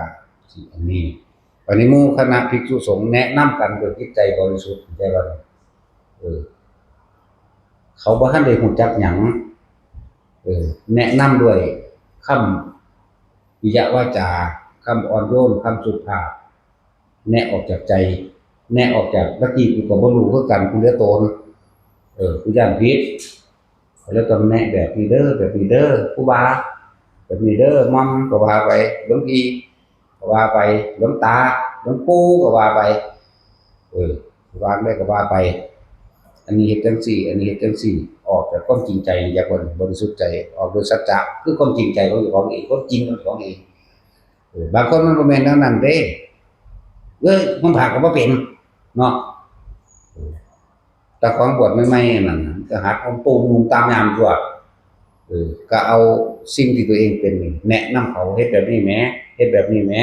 สิอันนี้ บัดนี้หมู่คณะภิกษุสงฆ์แนะนำกันด้วยจิตใจบริสุทธิ์ เข้าใจบ่ เออ เขาบ่ทันได้รู้จักหยัง เออ แนะนำด้วยคำปิยวาจา คำอ่อนโยน คำสุภาพ แนะออกจากใจ แนะออกจาก ตะกี้กูก็บ่รู้คือกัน กูเหลือตน เออ กูย้านผิด ก็เลยต้องแนะแบบนี้เด้อ แบบนี้เด้อ ครูบา แบบนี้เด้อ หม่อมก็ว่าไป หลวงพี่ก็ว่าไป หลวงตา หลวงปู่ก็ว่าไป เออ วางได้ก็ว่าไป อันนี้เฮ็ดจั่งซี้ อันนี้เฮ็ดจั่งซี้ ออกจากความจริงใจ จากบริสุทธิ์ใจ ออกโดยสัจจะ คือความจริงใจของเจ้าของเอง ความจริงของเจ้าของเอง เออ บางคนมันบ่แม่นแนวนั้นเด้ เอ้ย มันผ่าก็บ่เป็น เนาะ เออ แต่ของบวชใหม่ๆนั่นน่ะ มันก็หัดเอาตู้นุ่งตามยามตั๊ว เออ ก็เอาสิ่งที่ตัวเองเป็นนี่แนะนำเขา เฮ็ดแบบนี้แหม เฮ็ดแบบนี้แหม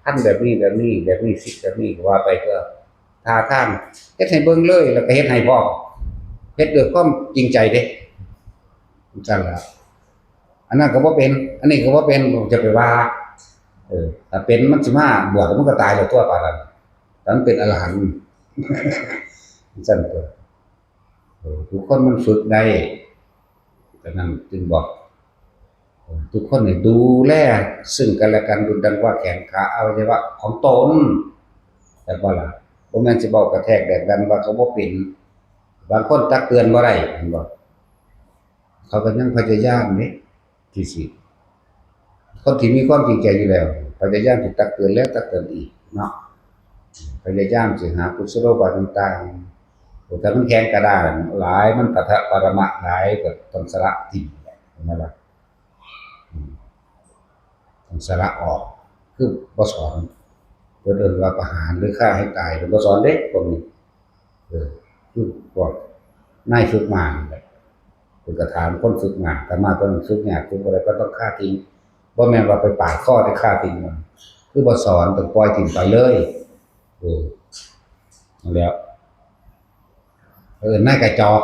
พันแบบนี้ แบบนี้ แบบนี้ สิบแบบนี้ ก็ว่าไปตั๊ว ท่าทาง เฮ็ดให้เบิ่งเลย แล้วก็เฮ็ดให้พร้อม เฮ็ดด้วยความจริงใจเด้ จั่งซั่นล่ะ อันนั้นก็บ่เป็น อันนี้ก็บ่เป็น จะไปว่า เออ ถ้าเป็นมันสิมาบวช มันก็ตายแล้วตั๊ว ปานนั้น ถ้ามันเป็นอรหันต์ จั่งซั่นตั๊ว เออ ทุกคนมันฝึกได้ ฉะนั้นจึงบอก เออ ทุกคนให้ดูแลซึ่งกันและกัน ดุจดังว่าแขนขาอวัยวะของตน แต่ว่าล่ะ บ่แม่นสิเว้ากระแทกแดกดันว่าเขาบ่เป็น บางคนตักเตือนบ่ได้ เห็นบ่ เขาก็ยังพยายามเด้ ที่สิ คนที่มีความจริงใจอยู่แล้ว พยายามสิตักเตือนแล้วตักเตือนอีกเนาะ พยายามสิหากุศโลบายต่างๆ แต่มันแข็งกระด้างหลาย มันปะทะปรมะหลาย ก็ต้องสละทิ้งแหละ เห็นบ่ล่ะ อืม ต้องสละออก คือบ่สอน เพิ่นเอิ้นว่าประหารหรือฆ่าให้ตาย เพิ่นบ่สอนเด้ พวกนี้ เออ คือพวกนายฝึกม้านั่นแหละ เพิ่นก็ถามคนฝึกม้า ถ้าม้าตัวนั้นฝึกยาก ฝึกบ่ได้ ก็ต้องฆ่าทิ้ง บ่แม่นว่าไปปาดคอได้ฆ่าทิ้งมัน คือบ่สอน ต้องปล่อยทิ้งไปเลย เออ นั่นแหละ เออ นายกระจอก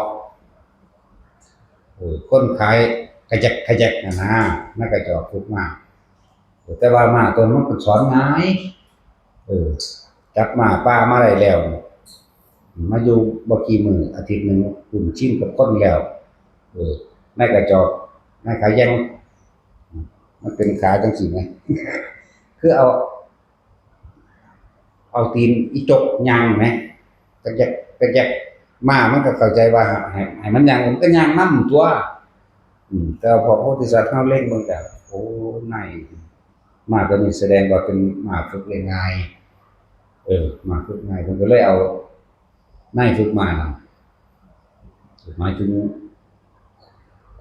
เออ คนขายกระแจกกระแจกน่ะนะ นายกระจอกฝึกม้า เออ แต่ว่าม้าตัวนั้นมันสอนง่าย เออ จับม้าป่ามาได้แล้ว มาอยู่บ่กี่มื้อ อาทิตย์หนึ่ง คุ้นชินกับคนแล้ว เออ นายกระจอก นายขาแยง มันเป็นขาจั่งซี้ไง คือเอา เอาตีนอีจกย่างไหม กระแยกกระแยก ม้ามันก็เข้าใจว่าให้ ให้มันย่าง มันก็ย่างนำตั๊ว อืม แต่ว่าพอพระโพธิสัตว์เฮาเล็งเบิ่งก็ โอ้ นาย ม้าตัวนี้แสดงว่าเป็นม้าฝึกได้ง่าย เออ ม้าฝึกง่าย เพิ่นก็เลยเอานายฝึกม้า หมายถึง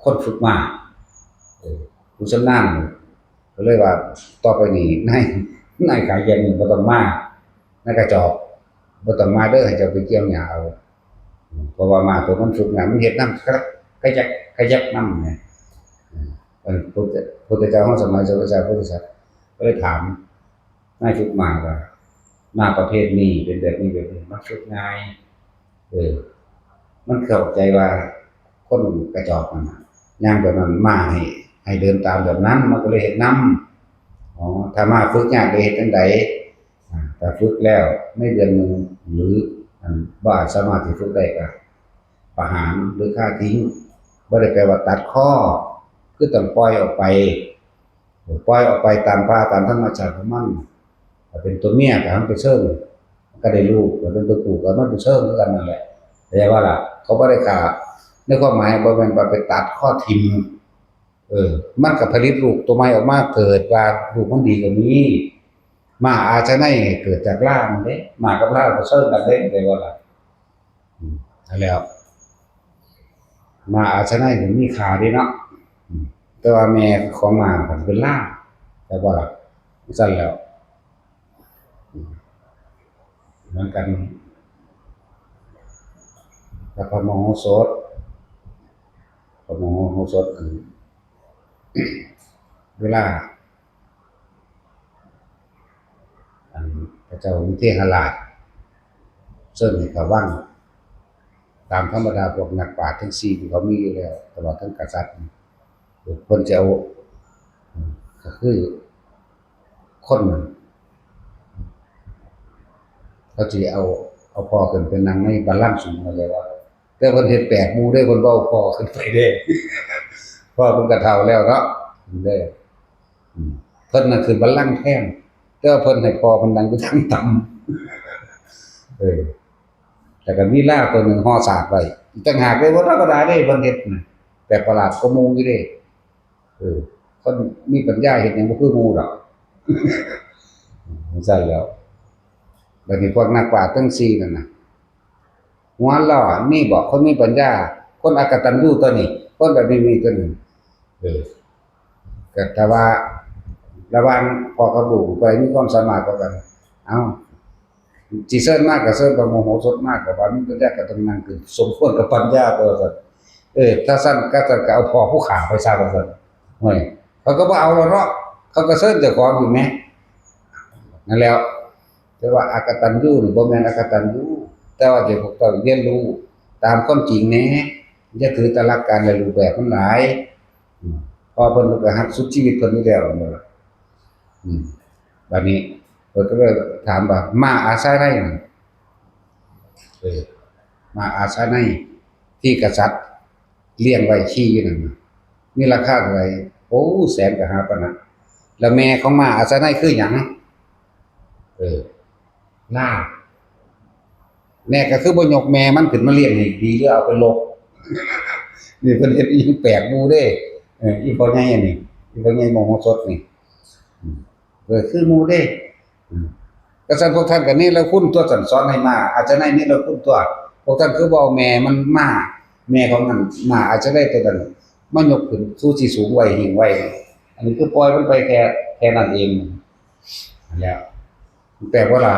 คนฝึกม้า เออ ผู้ชำนาญ ก็เลยว่า ต่อไปนี้ นาย นายขายแยงนี่บ่ต้องมา นายกระจอก บ่ต้องมาเด้อ ให้เจ้าไปเกี่ยวหญ้าเอา เพราะว่าม้าตัวมันฝึกน่ะ มันเฮ็ดนำ กระแยกกระแยกนำไง เออ พระพุทธเจ้าของสมัยสมเด็จพระสัมมาสัมพุทธเจ้าก็เลยถามนายฝึกม้าว่า ม้าประเภทนี้เป็นแบบนี้แบบนี้ มันฝึกง่าย เออ มันเข้าใจว่าคนกระจอกนั่นน่ะ ย่างแบบนั้น ม้าให้ ให้เดินตามแบบนั้น มันก็เลยเฮ็ดนำ อ๋อ ถ้าม้าฝึกยากได้เฮ็ดจั่งใด อ่า ถ้าฝึกแล้วในเดือนหนึ่ง หรือ อัน บ่อาจสามารถที่ฝึกได้ก็ประหารหรือฆ่าทิ้ง บ่ได้แปลว่าตัดคอ คือต้องปล่อยออกไป ปล่อยออกไปตามป่าตามธรรมชาติของมัน ถ้าเป็นตัวเมียก็ให้มันไปเชิง มันก็ได้ลูก ถ้าเป็นตัวผู้ก็มันไปเชิงคือกันนั่นแหละ เข้าใจบ่ล่ะ เขาบ่ได้ฆ่า ในความหมายบ่แม่นว่าไปตัดคอทิ่ม เออ มันก็ผลิตลูกตัวใหม่ออกมา เกิดว่าลูกมันดีก็มี ม้าอาชะไนยเกิดจากลานั่นเด้ ม้ากับลาก็เชิงกันเด้ เข้าใจบ่ล่ะ อืม นั่นแหละ ม้าอาชะไนยมันมีค่าเด้เนาะ อืม แต่ว่าแม่ของม้ามันเป็นลา เข้าใจบ่ล่ะ จั่งซั้นแล้ว อืม เหมือนกันกับพระมโหสถ พระมโหสถ อัน เวลา อัน พระเจ้าวิเทหราชเชิญให้เข้าวัง ตามธรรมดาพวกนักปราชญ์ทั้งสี่ที่เขามีอยู่แล้ว ตลอดทั้งกษัตริย์ เพิ่นจะเอา ก็คือคนนั้น เขาสิเอา เอาพ่อขึ้นไปนั่งในบัลลังก์สูง เข้าใจบ่ แต่เพิ่นเฮ็ดแปลกหมู่เด้ เพิ่นบ่เอาพ่อขึ้นไปเด้ พ่อเพิ่นก็เฒ่าแล้วเนาะ เด้ อืม เพิ่นน่ะขึ้นบัลลังก์แทน แต่ว่าเพิ่นให้พ่อเพิ่นนั่งอยู่ทางต่ำ เออ แล้วก็มีลาตัวหนึ่งห่อสากไว้ อีกต่างหากเลย บ่ธรรมดาเด้ เพิ่นเฮ็ดน่ะ แปลกประหลาดกว่าหมู่อยู่เด้ เออ คนมีปัญญาเฮ็ดหยังบ่คือหมู่ดอก จั่งซั้นแล้ว บัดนี้พวกนักปราชญ์ทั้งสี่นั่นน่ะ หัวล้อ มีบ่ คนมีปัญญา คนอกตัญญูตัวนี้ คนแบบนี้มีตัวหนึ่ง เออ ก็แต่ว่าระหว่างพ่อกับลูก ผู้ใดมีความสามารถกว่ากัน เอ้า สิเชิญมาก็เชิญ พระมโหสถมาก็ว่ามีปัญญาก็ต้องนั่งขึ้น สมควรกับปัญญาตัวซั่น เออ ถ้าซั่นก็จะเอาพ่อผู้ข้าไปซะว่าซั่น โอ้ย เขาก็บ่เอาแล้วเนาะ เขาก็เชิญเจ้าของอยู่แหม นั่นแหล้ว แต่ว่าอกตัญญูนี่บ่แม่นอกตัญญู แต่ว่าเดี๋ยวพวกเจ้าเรียนรู้ตามความจริงแหน่ อย่าถือแต่หลักการและรูปแบบมันหลาย อืม เพราะเพิ่นก็ฮักสุดชีวิตเพิ่นอยู่แล้วนั่นล่ะ อืม บัดนี้เพิ่นก็เลยถามว่า ม้าอาชาไนยนั่น เออ ม้าอาชาไนยที่กษัตริย์เลี้ยงไว้ขี่อยู่นั่นน่ะ มีราคาเท่าไหร่ โอ้ แสนกว่าหาปานนะ แล้วแม่ของม้าอาชาไนยคือหยัง เออ ลา แม่ก็คือบ่ยกแม่มันขึ้นมาเลี้ยงให้ดี หรือเอาไปลก นี่เพิ่นเฮ็ดอีหยังแปลกหมู่เด้ เออ อีพ่อใหญ่อันนี้ อีพ่อใหญ่มโหสถนี่ อืม เออ คือหมู่เด้ อืม กะซั้นพวกท่านก็เนรคุณตัว ซั่นสอนให้ม้าอาชาไนยเนรคุณตัว พวกท่านคือบ่เอาแม่มันมา แม่ของมัน ม้าอาชาไนยตัวนั้น มายกขึ้นสู่ที่สูงไว้ หิ้งไว้ อันนี้คือปล่อยมันไปแค่ แค่นั้นเอง นั่นแหละ แปลกบ่ล่ะ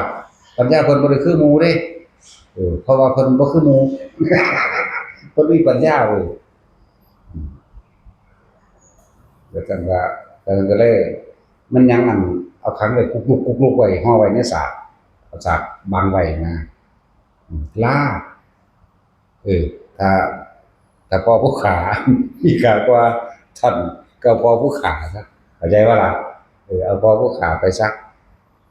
ปัญญาเพิ่นบ่ได้คือหมู่เด้ เออ เพราะว่าเพิ่นบ่คือหมู่ เพิ่นมีปัญญาเว้ย อืม แล้วจั่งว่า แล้วจั่งก็เลย มันยังอัน เอาขันไว้กุกลุกกุกลุกไว้ ห่อไว้ในสาก เอาสากบังไว้นะ อืม ลา เออ ถ้า ถ้าพ่อผู้ข้า มีค่ากว่าท่าน ก็พ่อผู้ข้าซะ เข้าใจบ่ล่ะ เออ เอาพ่อผู้ข้าไปซะ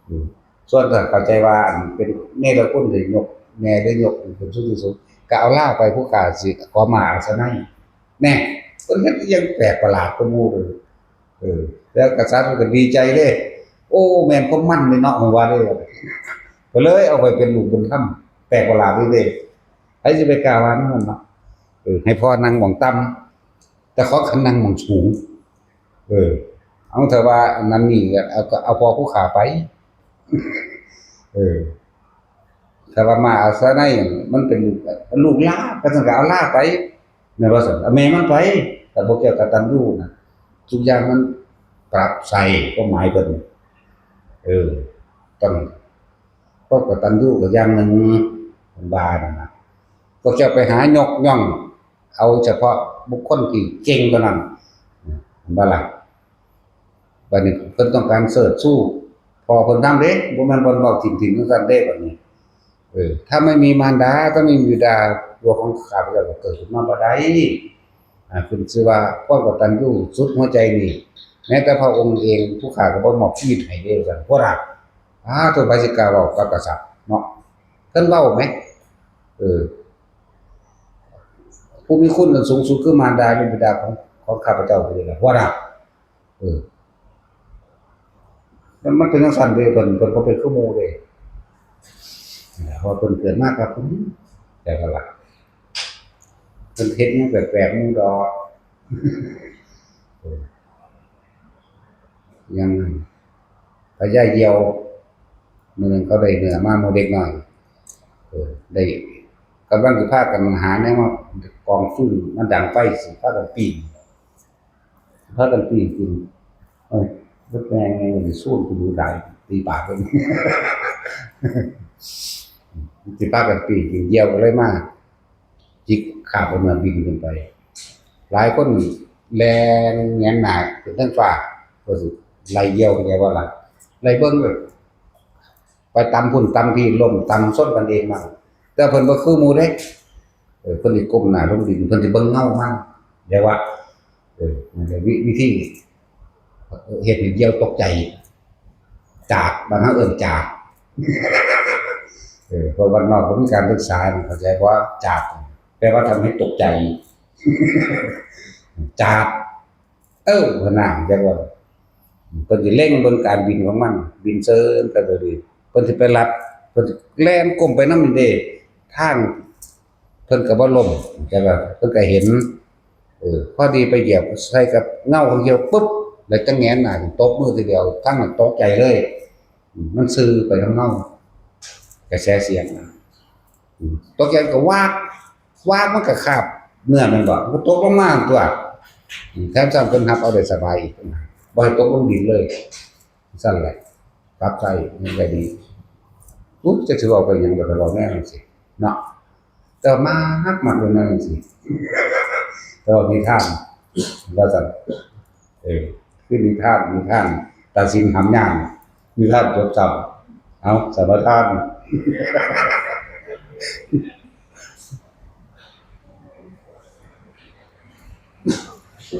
อืม ส่วนถ้าเข้าใจว่าอันเป็นเนรคุณ ได้ยกแม่ ได้ยกเป็นสูงที่สุด ก็เอาลาไป ผู้ข้าสิขอม้าอาชาไนย แน่ เพิ่นเฮ็ดอีหยังแปลกประหลาดกว่าหมู่เลย เออ แล้วกษัตริย์เพิ่นก็ดีใจเด้ โอ้ แม่นความมันเลยเนาะ ว่าเด้ ก็เลยเอาไปเป็นลูกบุญธรรม แปลกประหลาดเลยเด้ ไผสิไปกล้าว่าแนวนั้นเนาะ เออ ให้พ่อนั่งหม่องต่ำ แต่ขอคันนั่งหม่องสูง เออ เอา ถ้าว่าอันนั้นนี่ เอา ก็เอาพ่อผู้ข้าไป เออ ถ้าว่าม้าอาชาไนยมันเป็นลูก ลูกลา ก็ซั่นก็เอาลาไป แม่นบ่ซั่น เอาแม่มันไป แต่บ่เกี่ยวกับตันยูนะ ทุกอย่างมันปรับใส่ความหมายเพิ่น เออ ต้อง พวกกตัญญูก็อย่างหนึ่ง เพิ่นว่านั่นน่ะ พวกเจ้าไปหายกย่อง เอาเฉพาะบุคคลที่เก่งเท่านั้น เห็นบ่ล่ะ บัดนี้เพิ่นต้องการเสิร์ชสู้ พ่อเพิ่นนำเด้ บ่แม่นเพิ่นเว้าถิ่มๆจั่งซั้นเด้ บัดนี้ เออ ถ้าไม่มีมารดา ถ้าไม่มีบิดา ตัวของข้าพเจ้าก็เกิดขึ้นมาบ่ได้ อ่า ขึ้นชื่อว่าความกตัญญูสุดหัวใจนี่ แม้แต่พระองค์เอง ผู้ข้าก็บ่มอบชีวิตให้เด้ ว่าซั่น พวกเรา อ้า ตัวไผสิกล้าเว้ากับกษัตริย์เนาะ เพิ่นเว้าไหม เออ ผู้มีคุณอันสูงสุดคือมารดาเป็นบิดาของ ของข้าพเจ้าไปเลยล่ะ ว่าน่ะ เออ มัน มันเป็นจังซั่นเด้ เพิ่น เพิ่นบ่เป็นคือหมู่เด้ เพราะว่าเพิ่นเกิดมากับผู้หญิง แต่ก็ล่ะ เพิ่นเฮ็ดหยังแปลกๆหมู่ดอก เออ อย่างนั้น พญาเหยี่ยว มื้อหนึ่งเขาได้เนื้อมาหมู่เด็กน้อย เออ ได้ กำลังสิพากันหาแนวมากองฟืนมาดังไฟ สิพากันปิ้ง พากันปิ้งกิน เอ้ย รถแม่งไงมันสูนกูดูหลาย ตีปากเลย สิพากันปิ้งกิน เหยี่ยวก็เลยมา จิกขาบมันมาบินขึ้นไป หลายคนแล่นแหงนหน้าขึ้นเทิงฟ้า ก็สิไล่เหยี่ยวไปไงว่าล่ะ ไล่เบิ่งเลย ไปตำพุ่นตำพี้ ล้มตำชนกันเองมั่ง แต่เพิ่นบ่คือหมู่เด้ เออ เพิ่นสิก้มหน้าลงดิน เพิ่นสิเบิ่งเงามัน เรียกว่า เออ นั่นแหละวิ วิธี เออ เฮ็ดให้เหยี่ยวตกใจ จาก บ้านเฮาเอิ้นจาก เออ เพราะบ้านนอกบ่มีการศึกษา เข้าใจบ่ จาก แปลว่าทำให้ตกใจ จาก เออ หัวหน้าจักว่า เพิ่นสิเล็งเบิ่งการบินของมัน บินเซินไปเลย เพิ่นสิไปลัด เพิ่นสิแล่นก้มไปนำนี่เด้ ทาง เพิ่นก็บ่ล้ม แต่ว่าเพิ่นก็เห็น เออ พอดีไปเหยียบใส่กับเงาของเหยี่ยวปุ๊บ แล้วจั่งแหงนหน้าขึ้น ตบมือทีเดียว ทั้งนั้นตกใจเลย อืม มันซื่อไปนำเงา กระแสเสียงน่ะ อืม ตกใจก็วาก วากมันก็คาบเนื้อมันบ่ มันก็ตกลงมาตัว อืม แถมซ้ำเพิ่นรับเอาได้สบายอีก บ่ให้ตกลงดินเลย ซั่นแหละ ปรับใช้มันก็ดี อุ๊ย จะสิเว้าไปหยัง ก็เว้าแนวจั่งซี้เนาะ แต่ว่ามัก มักเรื่องนั้นจั่งซี้ แต่ว่านิทาน ว่าซั่น เออ คือนิทาน นิทาน ตาสินหำยาน นิทานจบซ้ำ เอา สมาทาน